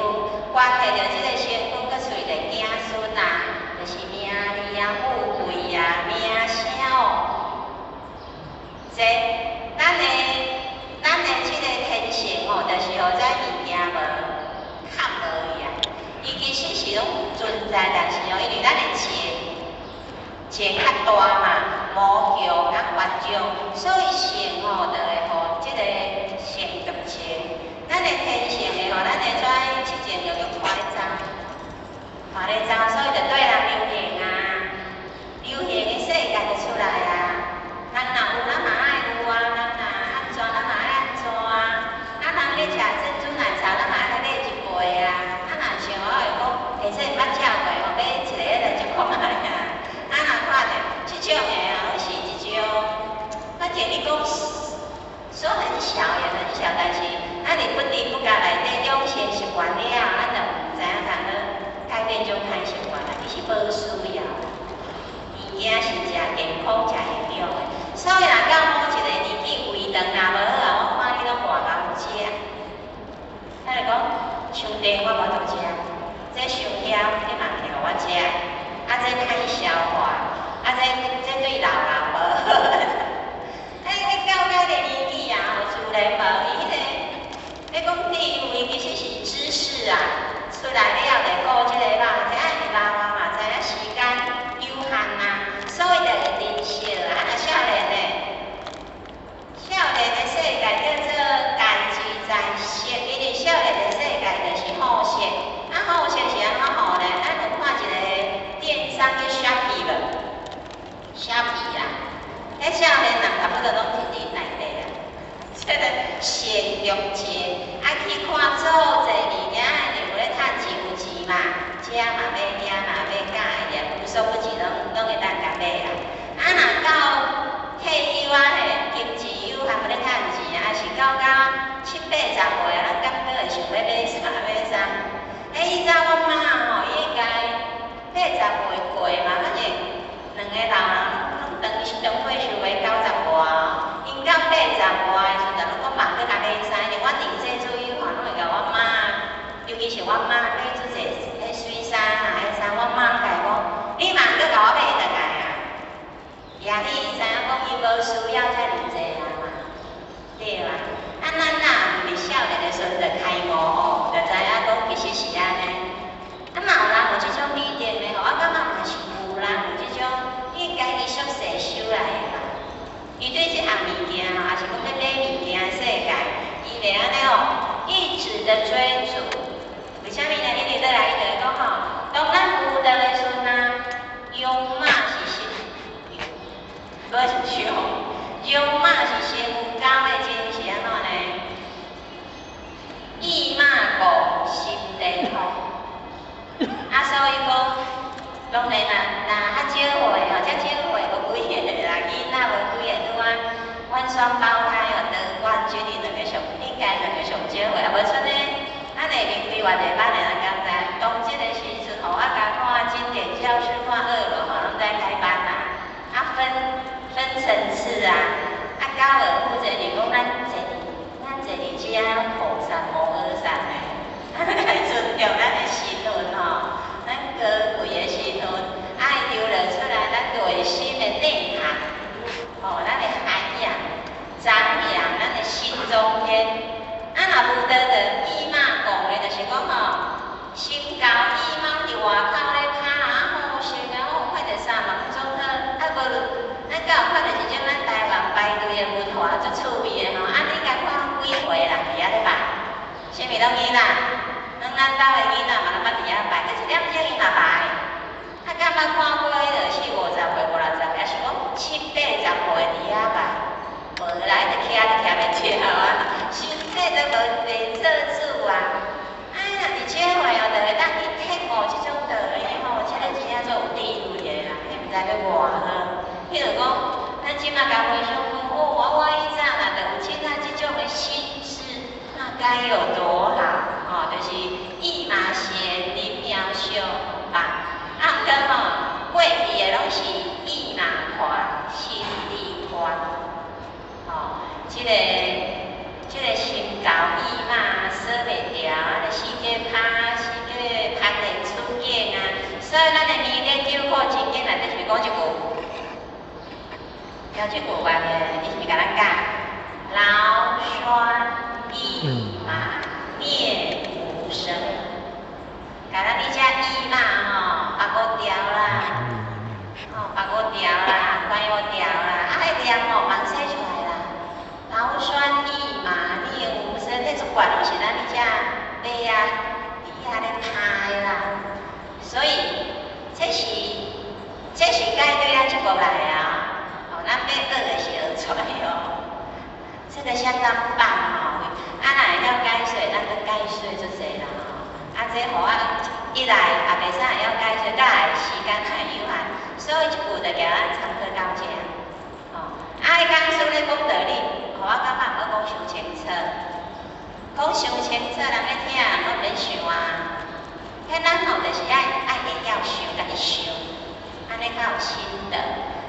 關係著這個身軀，閣隨著子孫啊，就是名利啊、富貴啊、名聲哦。這咱的這個天性哦，就是予這物件無合無去啊。伊其實是攏存在，但是哦，因為咱的情情較大嘛，無強啊頑強，所以性吼就會予這個性欲情。咱的天性會予咱的這七情六欲拖咧走，拖咧走，所以就對人流行啊，流行的世界就出來啊。人若有，咱嘛愛有啊；人若按怎，咱嘛愛按怎啊。啊，人咧食珍珠奶茶，咱嘛愛來買一杯啊。啊，若像我會講，欸，這毋捌食過吼，買一个來食看覓啊。啊，若看著這種的啊，攏是一種，反正你講說很小也很小，但是咱佇不知不覺內底養成習慣了，咱就毋知影通去改變這種歹習慣啦。其實無需要，物件是誠健康、誠營養的。所以若到某一個年紀，胃腸若無好啊，我看你攏偌𠢕食。咱就講傷甜我無法度食，這傷澆你嘛袂予我食，啊這歹消化，啊這對老人無好。哎，到這個年紀啊，自然無伊彼個，你講智慧其實是知識啊，出來了就顧這個肉，這愛老啊嘛，知影時間有限啊，所以就會珍惜啊。啊，若少年的，少年的世界叫做感知在色，因為少年的世界就是好色，啊好色是按怎好呢？咱有看一個電商叫 Shopee 無？Shopee 啊，彼少年人差不多攏佇佇內底啦。這個善欲情，啊去看做濟物件，因為有咧趁錢有錢嘛，這嘛買，遐嘛買，佮意的無所不至，攏會當共買啦。啊，若到退休啊嘿，經濟有限無咧趁錢，抑是到甲七八十歲啊，咱感覺會想欲買啥買啥。欸，以前阮媽吼，伊應該八十歲過嘛，反正兩个老人攏長長歲壽的90外，𪜶到八十外的時陣，攏講嘛閣共買衫，因為阮年歲左右吼，攏會共阮媽，尤其是阮媽買足濟彼水衫啊，彼衫，阮媽攏共伊講，你嘛閣共我買轉來啊。也許伊知影講伊無需要遮爾濟啊嘛，對啊。啊，咱若毋是少年的時陣就開悟吼，就知影講其實是按呢。啊，若有人有這種理念的吼，我感覺嘛是有人有這種，應該伊宿世修來的嘛。伊對這項物件吼，抑是講欲買物件的世界，伊袂按呢哦，一直的追逐。為啥物呢？因為落來伊就會講吼，當咱有道的時陣啊，戎馬是身，無是象，戎馬是身厚的精是按怎呢？意馬戇心電風。啊，所以講，當然啦，若較少歲吼，遮少歲無幾個啦，囡仔無幾個拄啊，阮雙胞胎哦，得冠軍，𪜶兩個上應該兩個上少歲，啊無賰呢，咱下面規偌濟班的人敢知？當這個時陣吼，我共看經典教室，看二樓吼，攏在開班啦，啊分層次啊，啊教導負責人講咱坐佇遮菩薩摩訶薩的，啊愛尊重咱的身份吼，咱高貴的身份，愛流露出來咱內心的內涵，吼，咱的涵養、長養咱的心中天。啊，若無得的意馬戇的，就是講吼，身厚意莽佇外口咧拍啊，好色啊，我看著衫嘛毋總好，啊無，咱敢有看著一種咱台灣排隊的文化足趣味的吼，啊你共看幾歲人佇遐咧排，啥物攏囡仔，攏咱兜的囡仔嘛攏捌佇遐排，閣一點鐘伊嘛排。啊，敢捌看過彼個四五十歲、五六十歲，抑是講七八十歲佇遐排？無。偌好。譬如講，咱這馬共回想講，哦，我以前若著有這啊這種的心智，那該有多好！哦，就是意馬賢，林苗秀，吧。啊，毋過吼，過去的攏是意馬寬，心地寬。吼，這個心猴意馬鎖袂牢，按呢四界拍，四界攀連處境啊。所以咱的彌勒九苦真經內底是毋是講這句？有這句話的，伊是毋是共咱教？勞酸意馬念無聲，共咱你這意馬吼，腹五條啦，吼，腹五條啦，關五條啦，啊，彼念吼，茫使出來啦。勞酸意馬念無聲，這一罐攏是咱你這馬啊，佇遐咧拍的啦。所以這是解對咱這國來的啊，哦，咱欲學的是學出來哦。這個相當棒吼，啊，若會曉解說，咱閣解說足濟啦吼。啊，這予我一來也袂使會曉解說，再來時間太有限，所以這句就共咱參考到這。吼，啊，彼講師咧講道理，予我感覺毋好講傷清楚，講傷清楚，人欲聽，人攏免想啊。彼咱吼就是愛會曉想，家己想，按呢較有心得。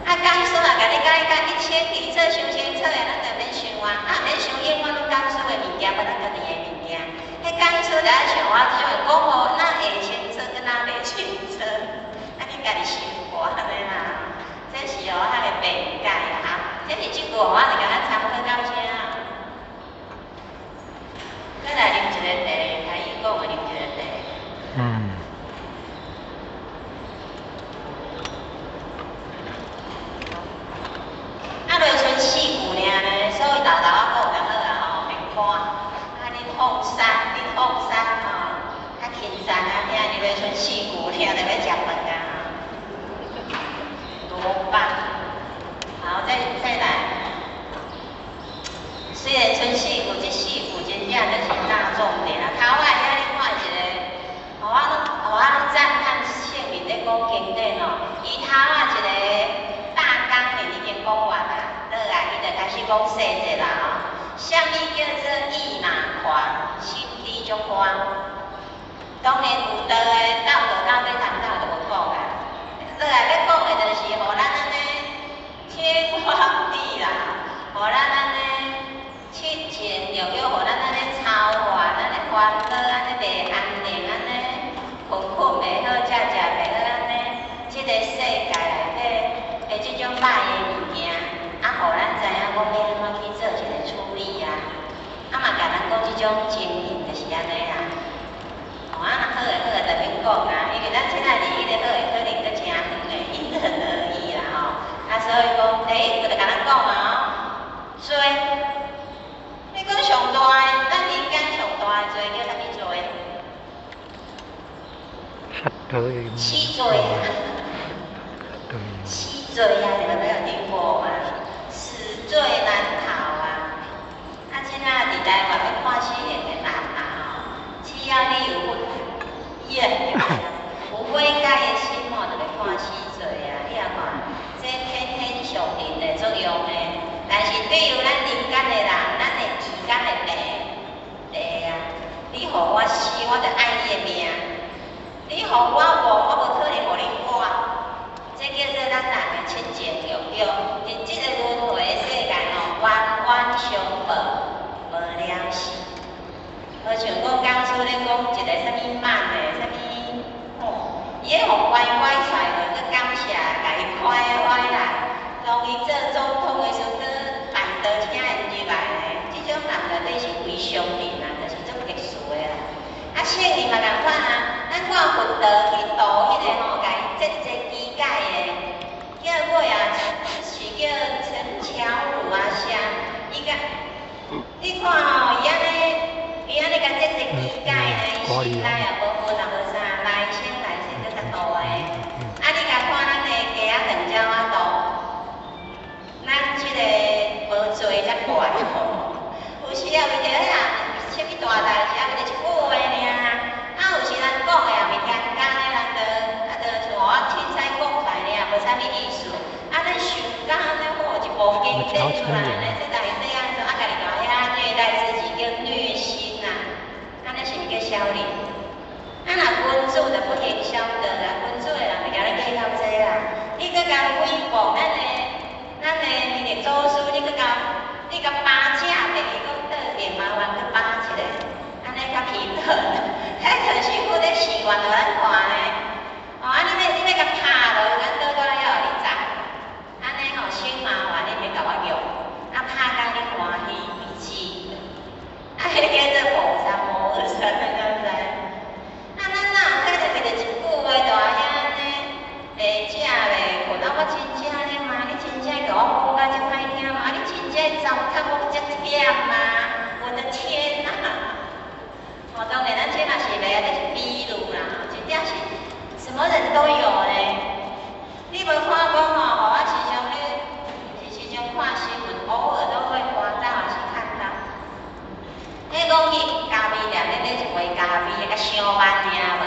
啊，講師若共你解甲一清二楚、傷清楚的，咱就免想啊。啊，免想永遠攏講師的物件，無咱家己的物件。彼講師就愛像我這種講予哪會清楚，閣哪袂清楚，啊，你家己想看按呢啦。這是予我較會辯解啊。這是這句我就共咱參考到這。閣來啉一個茶，台語講的啉一個茶。啊，落賰四句爾呢，所以豆豆仔講就好啊吼，免看。啊，恁放鬆，恁放鬆吼，較輕鬆啊，聽入來賰四句爾就欲食飯啊，多棒！好，再來。雖然賰四句，這四句真正就是大重點啊。頭仔遐你看一個，予我攏讚嘆聖人咧講經典吼，伊頭仔一個大綱領已經講完啊，落來伊就開始講細節啦吼。啥物叫做意馬寬，心地足寬。當然有道的鬥到到尾談到就無講啊。落來欲講的就是予咱按呢天荒地老，予咱按呢七情六欲，予咱按呢操煩，按呢煩惱，按呢袂安寧，按呢睏袂好，食袂好，按呢這個世界內底的這種歹的物件，啊，予咱知影講欲按怎去做一個處理啊。啊嘛，共咱講這種情形就是按呢啦。哦，啊，若好的好的就免講啊，因為咱這仔離彼個好的可能閣誠遠的，因人而異啦吼。啊，所以講第一句就共咱講啊，罪，你講上大的，咱人間上大的罪叫啥物罪？死罪啊！死罪啊！你們沒有聽過嗎？死罪難逃啊！啊，這仔佇台灣欲判死刑的難啊吼，只要你有悔，有悔改的心吼，就會判死罪啊！你也看，這天天上靈的作用呢。但是對於咱人間的人，咱的意敢會變？會啊！你予我死，我就愛你的命；你予我亡，我無可能予你活。這叫做咱人的七情六欲，佇這個輪迴的世間吼，冤冤相報，無了時。無像講講師咧講一個啥物慢的，啥物吼，伊咧予乖乖出來，閣感謝，共伊開懷啦。當伊做總統的時陣，閣辦桌請𪜶入來呢。這種人內底是非常人啊，就是足特殊的啦。啊，聖人嘛仝款啊，咱看佛陀去度彼個吼，共伊節節機解的，叫尾啊是叫陳喬魯啊啥，伊共你看吼，伊按呢，伊按呢共節節機解呢，伊心內也無分也無啥，來生來世閣較大的。啊，你共看咱的雞仔腸鳥仔肚，咱這個無罪才怪吼。有時啊，為著遐啥物大代誌，啊，為著一句話爾。啊，有時人講的也袂簡單的，啊，咱想甲按呢好，一部經典出來，按呢這內底按怎啊，家己就遐虐待自己，叫虐心呐，按呢是毋叫消零？啊，若君子就不行小道啦，君子的人袂共你計較這啦。你閣共誹謗咱的彼个祖師，你閣巴掌袂記講倒電麻煩閣巴一下，按呢較平衡。彼就是佛咧示範予咱看呢。哦，啊，你欲共拍落，咱倒倒遐予你砸，按呢吼省麻煩，你免共我用，啊拍甲你歡喜為止。啊，彼叫做菩薩摩訶薩，你敢知？啊，咱哪有可能為著一句話就按呢袂食袂睏？啊，我真正咧嗎？你真正共我講甲遮歹聽嗎？啊，你真正糟蹋我遮忝嗎？我的天哪！哦，當然咱這嘛是袂啊，這是比喻啦，真正是什麼人都有呢。你無看講吼，我時常咧，是時常看新聞，偶爾都會滑到，還是看到。彼講去咖啡店咧買一杯咖啡，才上萬爾無？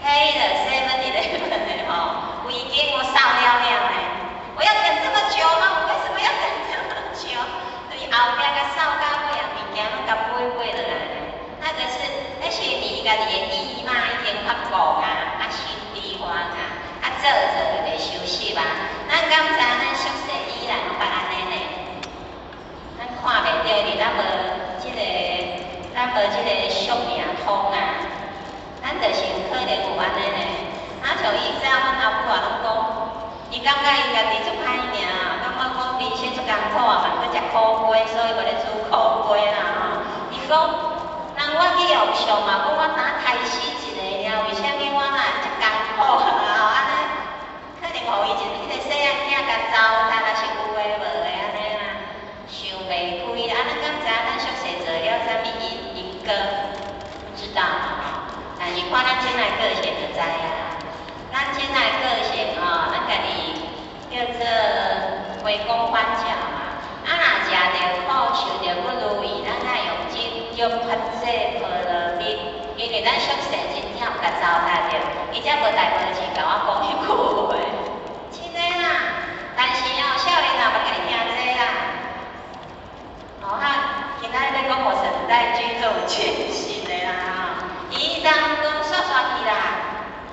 彼個 7-Eleven 的吼，規間我掃了了呢。我要等這麼久嗎？我為什麼要等這麼久？對後壁共掃到尾啊，物件攏共買買落來呢。那個是，彼是你家己的意嘛，已經發覺啊，啊心悲歡啊，啊做做就收拾啊。咱敢知咱宿世以來攏捌按呢呢？咱看袂著，因為咱無這個宿命通啊。咱就是有可能有按呢呢。啊，像以早阮阿母啊攏講，伊感覺伊家己足歹命，感覺講人生足艱苦啊，嘛閣食苦瓜，所以無咧煮苦瓜啦吼。伊講，人我去予相嘛，講我若刣死一個爾，為啥物我哪會遮艱苦啊？按呢，可能予伊一彼個細漢囝共糟蹋，抑是有的無的按呢啦，想袂開。啊，咱敢知影咱宿世做了啥物因因果？不知道吼。但是看咱這擺個性就知啊。咱這擺個性吼，咱家己叫做回光返照嘛。啊，若食著苦，受著不如意，咱愛用這種法濟波羅蜜，因為咱宿世真正有共糟蹋著，伊才無代無誌共我講彼句話。真的啦，但是哦，少年人無共你聽這啦。哦哈，今仔日欲講我神在居住清醒的啦吼，伊當講煞煞去啦，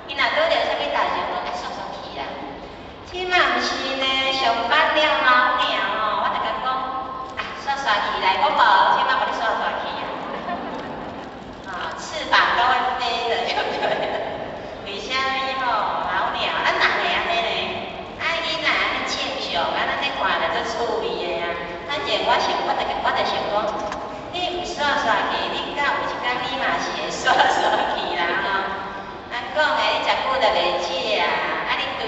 伊若拄著啥物代誌，講愛煞煞去啦。這馬毋是呢，上班了老鳥吼，我就共講，啊，煞煞去來，我無，這馬無咧煞煞去啊。啊，翅膀都會飛的，就對了。為啥物吼？老鳥，咱人會按呢呢？啊，囡仔按呢正常，啊，咱咧看著足趣味的啊。反正我想，我就想講，你毋煞煞去，你到有一工你嘛是會煞煞去啦吼。咱講的，你食久就袂食啊，啊，你追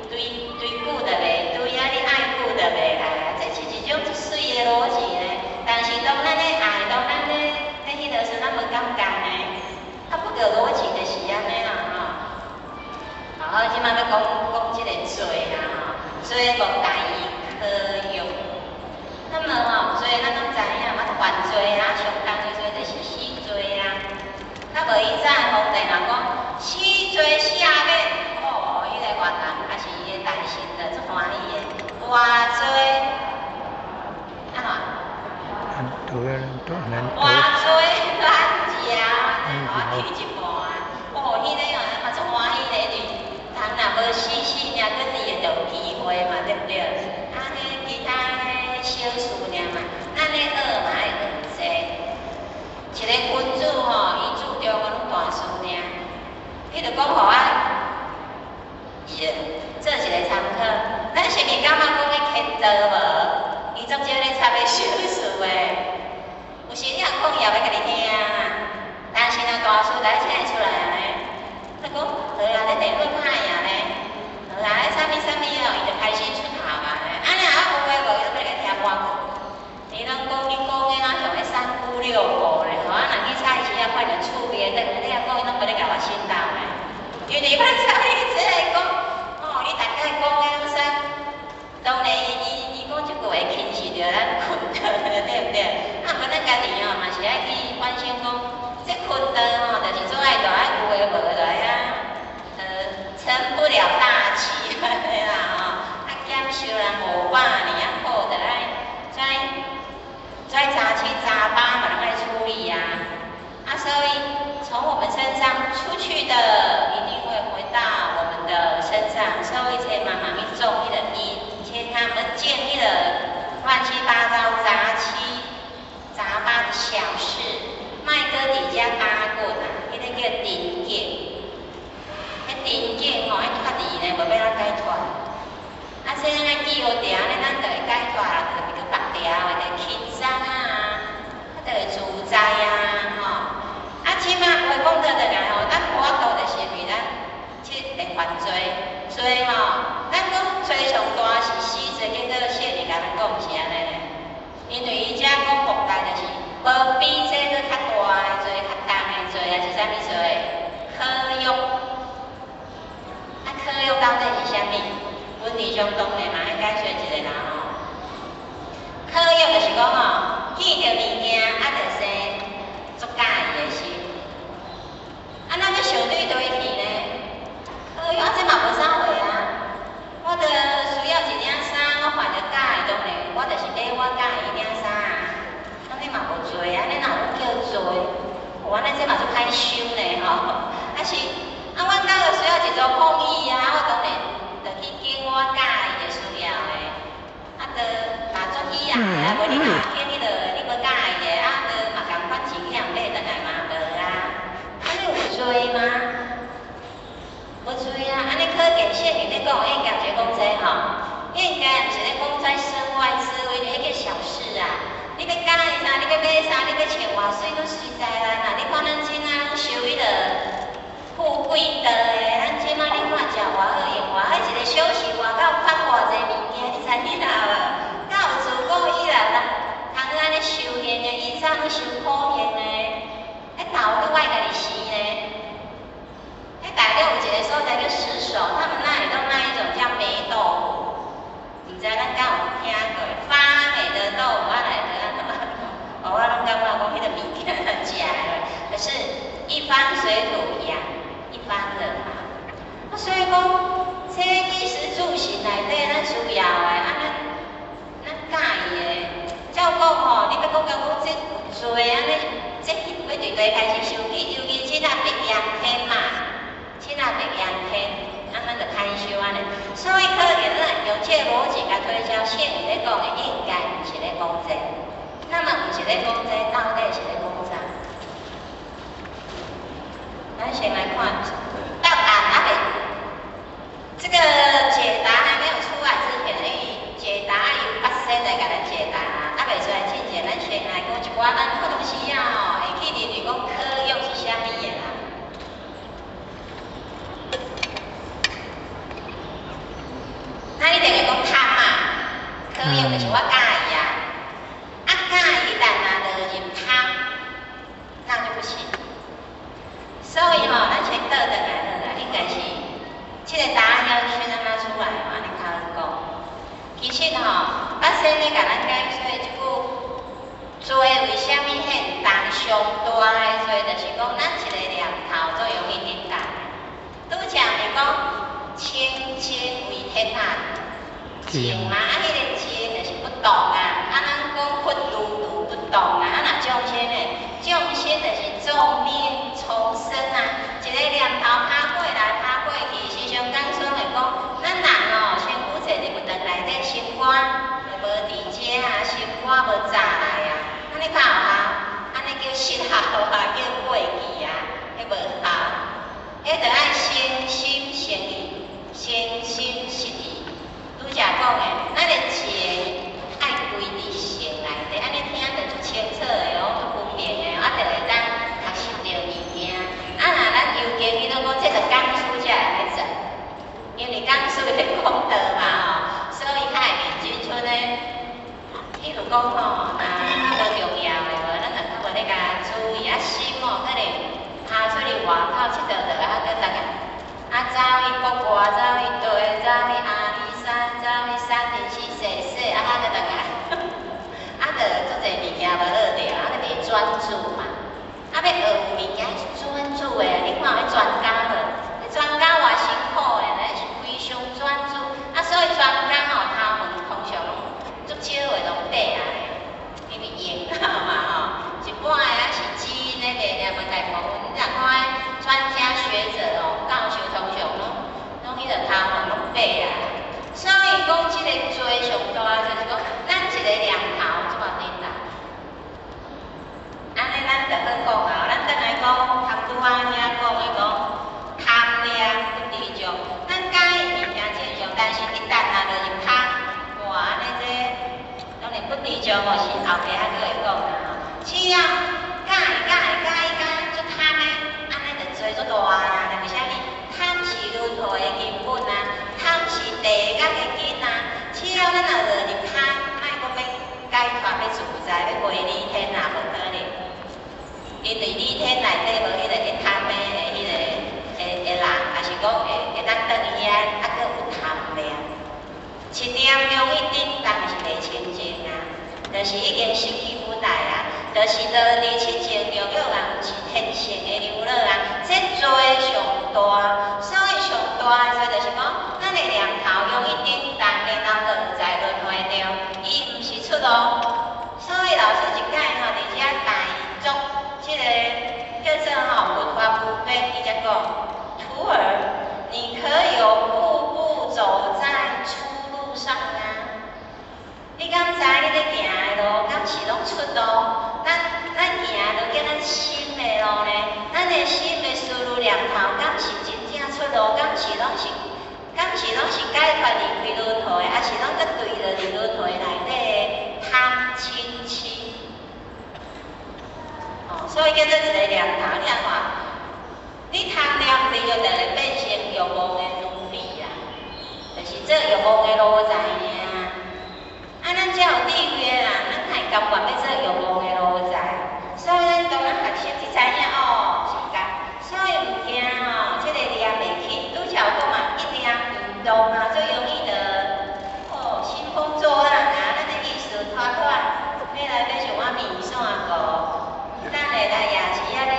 追追久就袂追，啊，你愛久就袂愛，這是一種足媠的邏輯呢。但是當咱咧愛，當咱咧彼個時，咱無感覺呢。啊，不過邏輯就是按呢啦吼。好，這馬欲講講這個罪啦吼，罪莫大於可用。那麼吼，罪咱攏知影嘛，犯罪啊，上重的罪就是死罪啊。較無以早皇帝若講死罪赦免，哦，彼個犯人抑是伊的大臣就足歡喜的。活罪按怎？難得難得。活罪難嚼，我去一半。哦，彼個哦嘛足歡喜咧，因為人若無死死爾，閣佇會著有機會嘛，對毋對？啊，彼其他小事爾嘛，咱咧學嘛愛學濟。一個君子吼，伊注重的攏大事爾。譬如講，予我做一個參考，咱是毋是感覺講咧牽刀無？伊足少咧插咧小事的，有時你若講伊也欲共你聽啊。但是若大事來請伊出來啊呢，他講好啊，你電話拍贏呢，好啊，啥物啥物哦，伊就開始出頭啊。按呢啊有的無，伊攏欲共聽半句。伊攏講你講的若像彼三姑六婆咧，吼啊，若去菜市仔看著厝邊的，你若講伊攏無咧共我信道呢。因為伊捌插你這個講，哦，你大概講的攏啥？當然，伊講這句話輕視著咱困頓，對毋對？啊，毋過咱家己吼嘛是愛去反省講，這困頓吼，就是總愛就愛有的無的啊，成不了大器按呢啦吼。人500年仔好，就愛再再雜七雜八嘛，攏愛處理啊。啊，所以從我們身上出去的，一定會回到我們的身上。所以千萬莫去種彼個因，千萬莫建彼個亂七八糟、雜七雜八的小事，莫閣佇遮打滾啊！彼個叫定見，彼定見吼，愛脫離呢，無欲按怎解脫？啊，所以咱愛記好著，按呢咱就會解脫啦，就袂閣縛牢的，就會輕鬆啊，啊，就會自在啊，吼。啊，這馬話講倒轉來吼，咱無法度就是因為咱這個犯罪，罪吼，咱講罪上大是死罪，結果聖人共咱講毋是按呢呢。因為伊遮講擴大就是無比這閣較大的罪、較重的罪，抑是啥物罪？渴欲。啊，渴欲到底是啥物？阮弟兄當然嘛愛解說一下啦吼。渴欲就是講吼，見著物件啊，就生足佮意的心。啊，咱欲想對佗去呢？渴欲啊，這嘛無啥貨啊。我著需要一領衫，我看著佮意，當然我就是買我佮意彼領衫啊。按呢嘛無罪，按呢哪有叫罪？哦，按呢這嘛足歹想呢吼。啊是，啊，阮敢著需要一組抗議啊，我當然就去揀我佮意的需要的。啊，著嘛足喜愛啊，無你若揀彼個你無佮意的，啊，著嘛仝款錢去予人買轉來嘛無啊。按呢有罪嗎？無罪啊！按呢可見聖人咧講，應該毋是咧講這吼，應該毋是咧講這身外之物，彼個小事啊。你欲佮意啥？你欲買啥？你欲穿偌媠，攏隨在咱啦。你看咱這馬攏收彼個富貴道的，咱這馬你看食偌好，用偌好，一個小時外口款偌濟物件，你知影無？敢有自古以來人通按呢修行的，以前攏修苦行的，彼頭閣我家己生呢。彼大陸有一個所在叫石首，他們那裡都賣一種叫霉豆腐，毋知咱敢有聽過？發霉的豆腐，我來得按怎講？我攏感覺講彼個物件食的，可是，一方水土養一方人嘛。啊，所以講，這衣食住行內底，咱需要的，啊，咱佮意的，照講吼，你欲講講講這有罪按呢，這欲對對開始生氣，尤其這若白陽天嘛，這若白陽天，啊，咱就歹想按呢。所以可見咱用這個邏輯來推敲，聖人咧講的應該毋是咧講這個。那麼毋是咧講這個，到底是咧講啥？咱先來看答案還未，這個解答還沒有出來之前，因為解答由八仙來共咱解答，還未出來之前，咱先來講一寡咱普通時仔吼，會去認為講渴欲是啥物的啦。咱一定會講貪嘛，渴欲就是我佮意啊，啊佮意一旦若落入貪，那就不行。所以吼，咱先倒轉來好啦，應該是這個答案要先按怎出來吼，按呢較好講。其實吼，八仙咧共咱解說這句罪為啥物現重上大的罪，就是講咱一個念頭足容易得到。拄才毋是講清淨為天下淨嘛？啊，彼個淨就是不動啊。啊，咱講佛如如不動啊。啊，若眾生呢？眾生就是眾念叢生啊。一個念頭拋過來拋過去，時常講說會講，咱人哦，身軀坐佇佛堂內底，心肝就無佇遮啊，心肝無紮來啊。按呢敢有效？按呢叫失效啊，叫過去啊，彼無效。彼著愛誠心誠意，誠心實意。拄才講的，咱的情愛歸佇心內底，按呢聽著足清楚的哦，足分明的，啊，就會當學習著物件。啊，若咱尤其彼種講，這著講師才會來做，因為講師咧講道嘛吼，所以較會認真出呢。譬如講吼，若較無重要的無，咱就較無咧共注意，啊心哦，可能拋出去外口𨑨迌著，啊，閣轉來，啊走去國外，走去台，走去阿里山，走去山林去踅踅，啊，閣轉來，啊，就足濟物件無落著，啊，閣袂專注嘛。啊，欲學有物件是專注的，你看彼專家無？彼專家偌辛苦的，彼是非常專注。啊，所以專家吼，頭毛吼是後壁還閣會講啦吼。飼了咬咬咬咬足貪的，按呢就做足大啊！為啥物？貪是輪迴的根本啊，貪是地獄的根啊。飼了咱若落入貪，莫講欲解脫，欲自在，欲飛離天啊，無可能。因為理天內底無彼個會貪的彼個的人，抑是講會當轉去遐，猶閣有貪念。一念容易震動是袂清淨啊，就是已經失去本來啊，就是落佇七情六欲啊，毋是天性的流樂啊，這罪上大，所以上大的罪就是講，咱的念頭容易震動，然後就在輪迴中，伊毋是出路。所以老師一擺吼，佇遮大作這個叫做吼佛法無邊，伊才講，徒兒，你可有步步走在出路上啊？你敢知你咧行的路，敢是攏出路？咱行的路叫咱心的路呢？咱的心的思慮念頭，敢是真正出路？敢是攏是解脫離開輪迴，抑是攏閣墜落佇輪迴內底的貪嗔癡？哦，所以叫做一個念頭，你按看，你貪念對著就會變成欲望的奴隸啦，就是做欲望的奴才爾。啊，咱遮有智慧的人，咱會甘願欲做欲望的奴才。所以咱當咱學習才知影哦，是共。所以毋驚吼，這個念袂起，拄才有講嘛，一念運動啊，最容易的哦，興風作浪啊，咱的意思拖拖，欲來買一碗麵線糊，等下來夜市仔買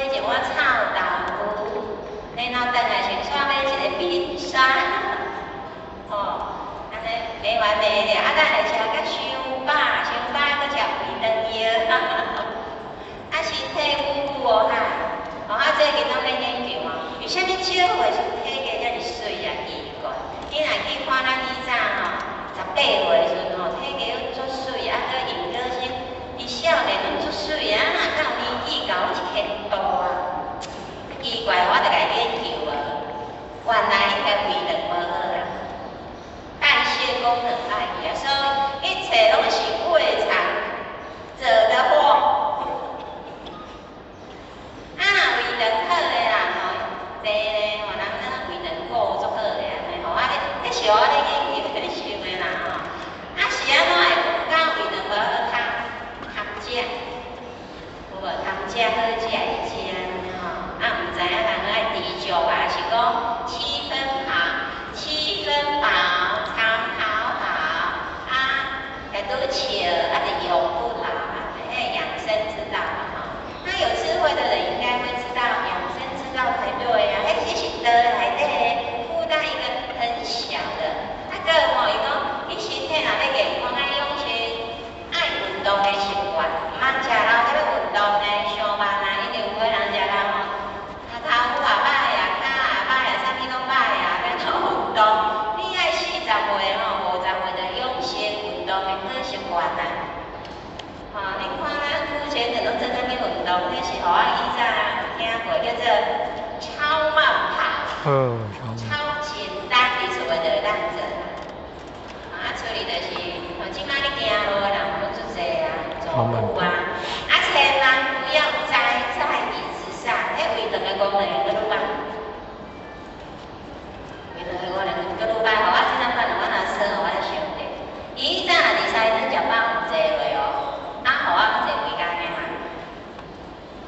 一碗臭豆腐，然後轉來先煞買一個冰沙，吼，按呢沒完沒了，啊，等下食甲傷飽，傷飽閣食胃腸藥，啊，身體久久無害。哦，啊，最近攏咧研究啊，為啥物少歲時體格遮爾媠啊？奇怪，你若去看咱以早吼，18歲時陣吼，體格足媠，啊，閣用歌聲，伊少年攏足媠啊，若到年紀到一千度啊，奇怪，我就共研究啊，原來應該胃腸無好啦，代謝功能歹去啊，所以一切攏是胃腸惹的禍。啊，若胃腸好的人吼，茶咧吼，人咱胃腸顧足好的按呢吼，啊，咧是我咧研究咧想的啦吼。啊，是按怎會講胃腸無好貪貪食？有無貪食好食會食吼？啊，毋知影人愛知足啊，是講七分飽，七分飽，腸頭好，啊，會拄笑，啊，就永不老啊，彼個養生之道嘛吼。那有智慧的人應該會知道養生之道才對啊，彼是道內底附帶一個很小的，啊，閣有吼，伊講你身體若欲健康，愛養成愛運動的習慣，毋通食老才欲運動呢，傷慢啊，因為有的人食老吼，跤頭母也歹啊，跤也歹啊，啥物攏歹啊，欲按怎運動？你愛40歲吼，50歲就養成運動的好習慣啊。吼，你看咱膚淺的攏做啥物運動？彼是予我以早聽過叫做超慢跑，超簡單，佇厝內就會當做。啊，出去就是，吼，這擺你行路的人攏足濟啊，走路啊，啊，千萬不要栽在椅子上，彼胃腸的功能閣愈歹，胃腸的功能閣愈歹。予我這陣可能我若說，我就想著，伊以早若佇西頓食飽毋坐落哦，啊，予我坐規工的嘛，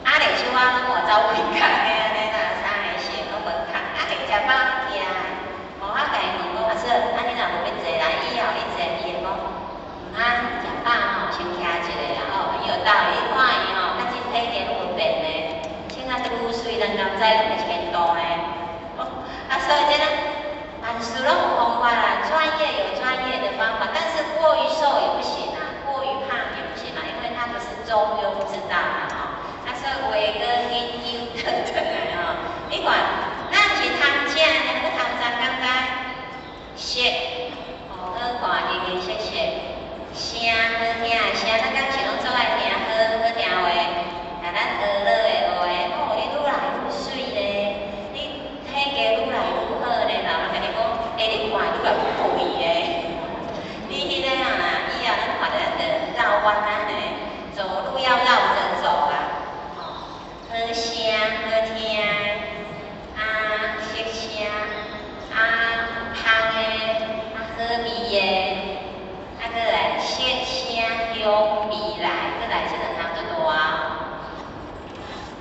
啊，連手仔攏無走規工的按呢啦，三个線攏無空，啊，會食飽徛的。予我共伊問講，阿嫂，啊你若無欲坐來，以後你坐，伊會講，毋通食飽吼，先徛一下啦吼，很有道理。你看伊吼，較真體格攏無變呢，穿啊愈媠，人敢知攏會一千度呢。啊，所以這個凡事攏有方法啦，專業有專業的方法，但是過於瘦也不行啊，過於胖也不行啊，因為它不是中庸之道嘛吼。啊，所以話閣緊揪轉轉來吼，你看，咱毋是貪食呢，閣貪啥感覺？色，哦，好看，形形色色，聲好聽的聲，咱敢是攏總愛聽好好聽話，啊，咱學樂的話，哦，你愈來愈媠咧，你體格愈來愈好咧，老人共你講，欸，你看愈來愈肥咧，你彼個啊，以後咱看著咱就庸未來，閣來這兩項足大。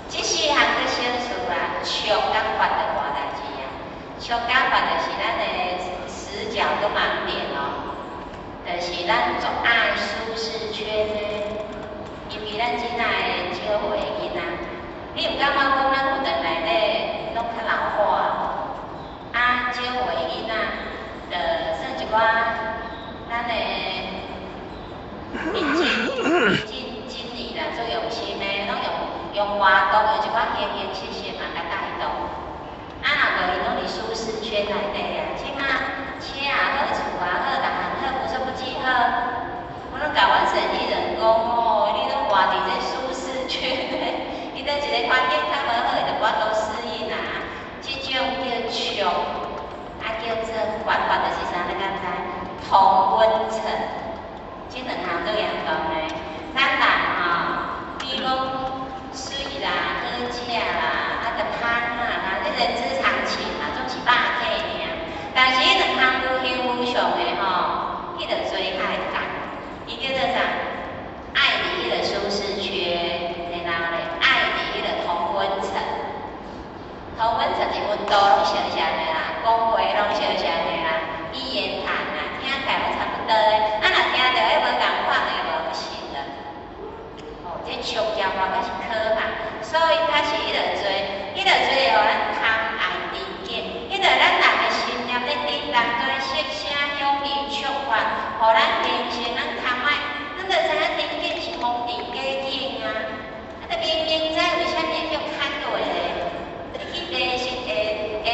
這四項閣小事啊，觸佮法就大代誌啊。觸佮法就是咱的死角跟盲點哦，就是咱足愛舒適圈的，尤其咱這仔的少歲的囡仔，你有感覺講咱佛堂內底攏較老化？啊，少歲的囡仔，就算一寡咱的認真、真真理啦，做用心的，攏用用活動，用一寡形形色色嘛，共帶動。啊，若無𪜶攏佇舒適圈內底啊，這馬車也好，厝也好，逐項好，無所不濟好。我攏共阮審議人講哦，你攏活佇這舒適圈內，伊佇一个環境較無好，伊就無法度適應啊。這種叫觸，啊叫做法，法就是啥？你敢知？同溫層，這兩項足嚴重的。咱人吼，比如講媠啦、好食啦，啊著芳啦，啊這人之常情嘛，總是肉體爾。但是彼兩項無形無相的吼，彼個罪較會重。伊叫做啥？愛佇彼個舒適圈，然後咧，愛佇彼個同溫層。同溫層是溫度攏相像的啦，講話攏相像的啦，語言談啦，聽起來攏差不多的。啊，若聽著彼無仝款的，無不行了。哦，這觸佮法閣是可怕，所以較是彼個罪，彼個罪會予咱貪愛知見，彼個咱人的心念咧振動，做色聲香味觸法，予咱形成咱貪愛。咱就知影知見是風塵假境啊，啊，就明明知為啥物會叫牽落咧？會去迷失，會會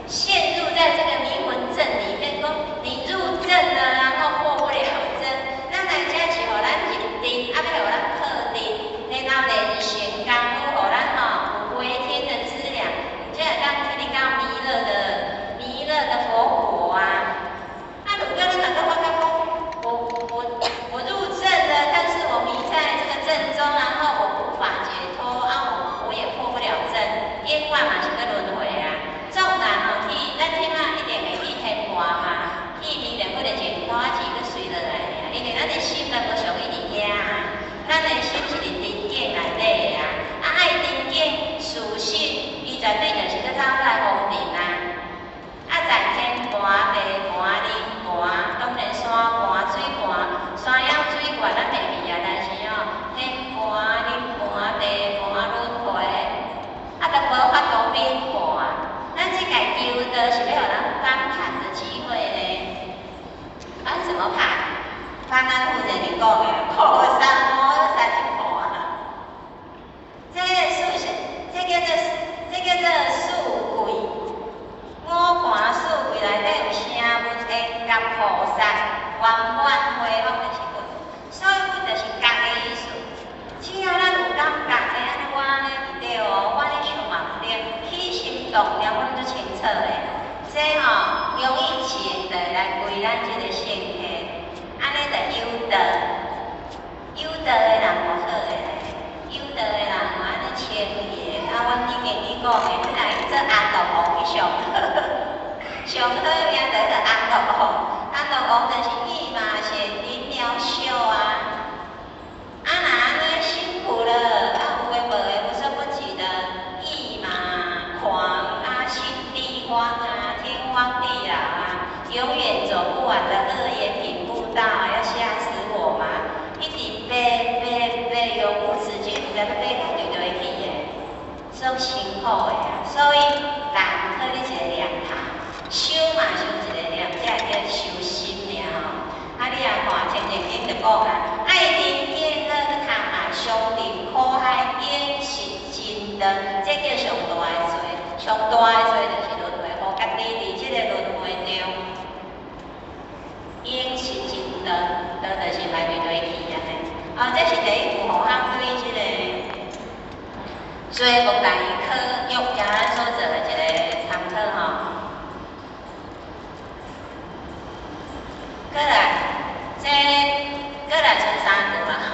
陷入在這個迷魂陣裡面，講你入陣了，然後破不了陣。咱來這是予咱入定，啊，欲予咱破定，然後練成功夫，予咱吼有回天的資糧，才會當去得到彌勒的佛果啊。啊，如果咱若閣發覺講，我入陣了，但是我迷在這個陣中，然後我無法解脫，啊，我也破不了陣，永遠嘛是閣輪迴啊。縱然吼去，咱這馬一定會去天盤嘛，去彌勒佛的淨土，啊，是閣隨落來爾，因為咱的心都無屬於佇遐啊，咱的心是佇知見內底的啊，啊愛知見事實，伊絕對就是閣走來風塵啊。啊，在天盤、地盤、人盤，當然山盤、水盤，山湧水源咱袂去啊，但是吼，天盤、人盤、地盤、輪迴，啊，都無法度變化。咱這屆求道是欲予咱翻盤的機會呢？翻什麼盤？翻咱負責人講的，菩薩摩訶薩一盤。這四是，這叫做四貴。五盤四貴內底有聲聞緣覺菩薩圓滿回向就是佛，所以佛就是覺的意思。只要咱有感覺的，按呢我按呢毋對哦，我按呢想嘛毋對，起心動念我攏足清楚的。這吼用一情就會來歸咱這個性體，按呢就有道，有道的人無好的咧，有道的人按呢清言，啊，阮已經去講的，你若去做安樂王去上好，上好名就叫安樂王，安樂王就是意馬顯靈鳥秀啊。啊，若按呢辛苦了，啊有的無的無所不至的，意馬狂啊，心地慌啊，天荒地老啊，永遠走不完的惡業品不到，要嚇死我嗎？一直爬爬爬，永無止境，毋知欲爬到佗佗去的，足辛苦的啊。所以人靠你一個念頭，修嘛修一個念，才會叫修心爾吼。啊，你也看《清淨經》就講啊，愛知見樂貪愛相定苦海，永失真道，這叫上大的罪。上大的罪就是輪迴，予家己佇這個輪迴中，永失真道，道就是佇佗佗去按呢。啊，這是第一句吼，項對這個追目大科玉教咱所做的一個參考吼。過來，這過來賰三句嘛吼，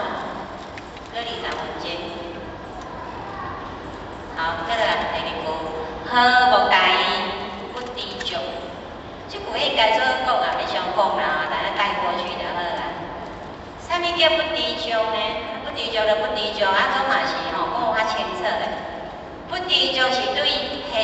閣20分鐘。好，過來第二句，和睦大意不知足。這句應該做講啊，袂想講啦，但咱帶過去就好啦。啥物叫叫不執著呢？不執著就不執著，啊，總嘛是吼講較清楚咧。不執著是對現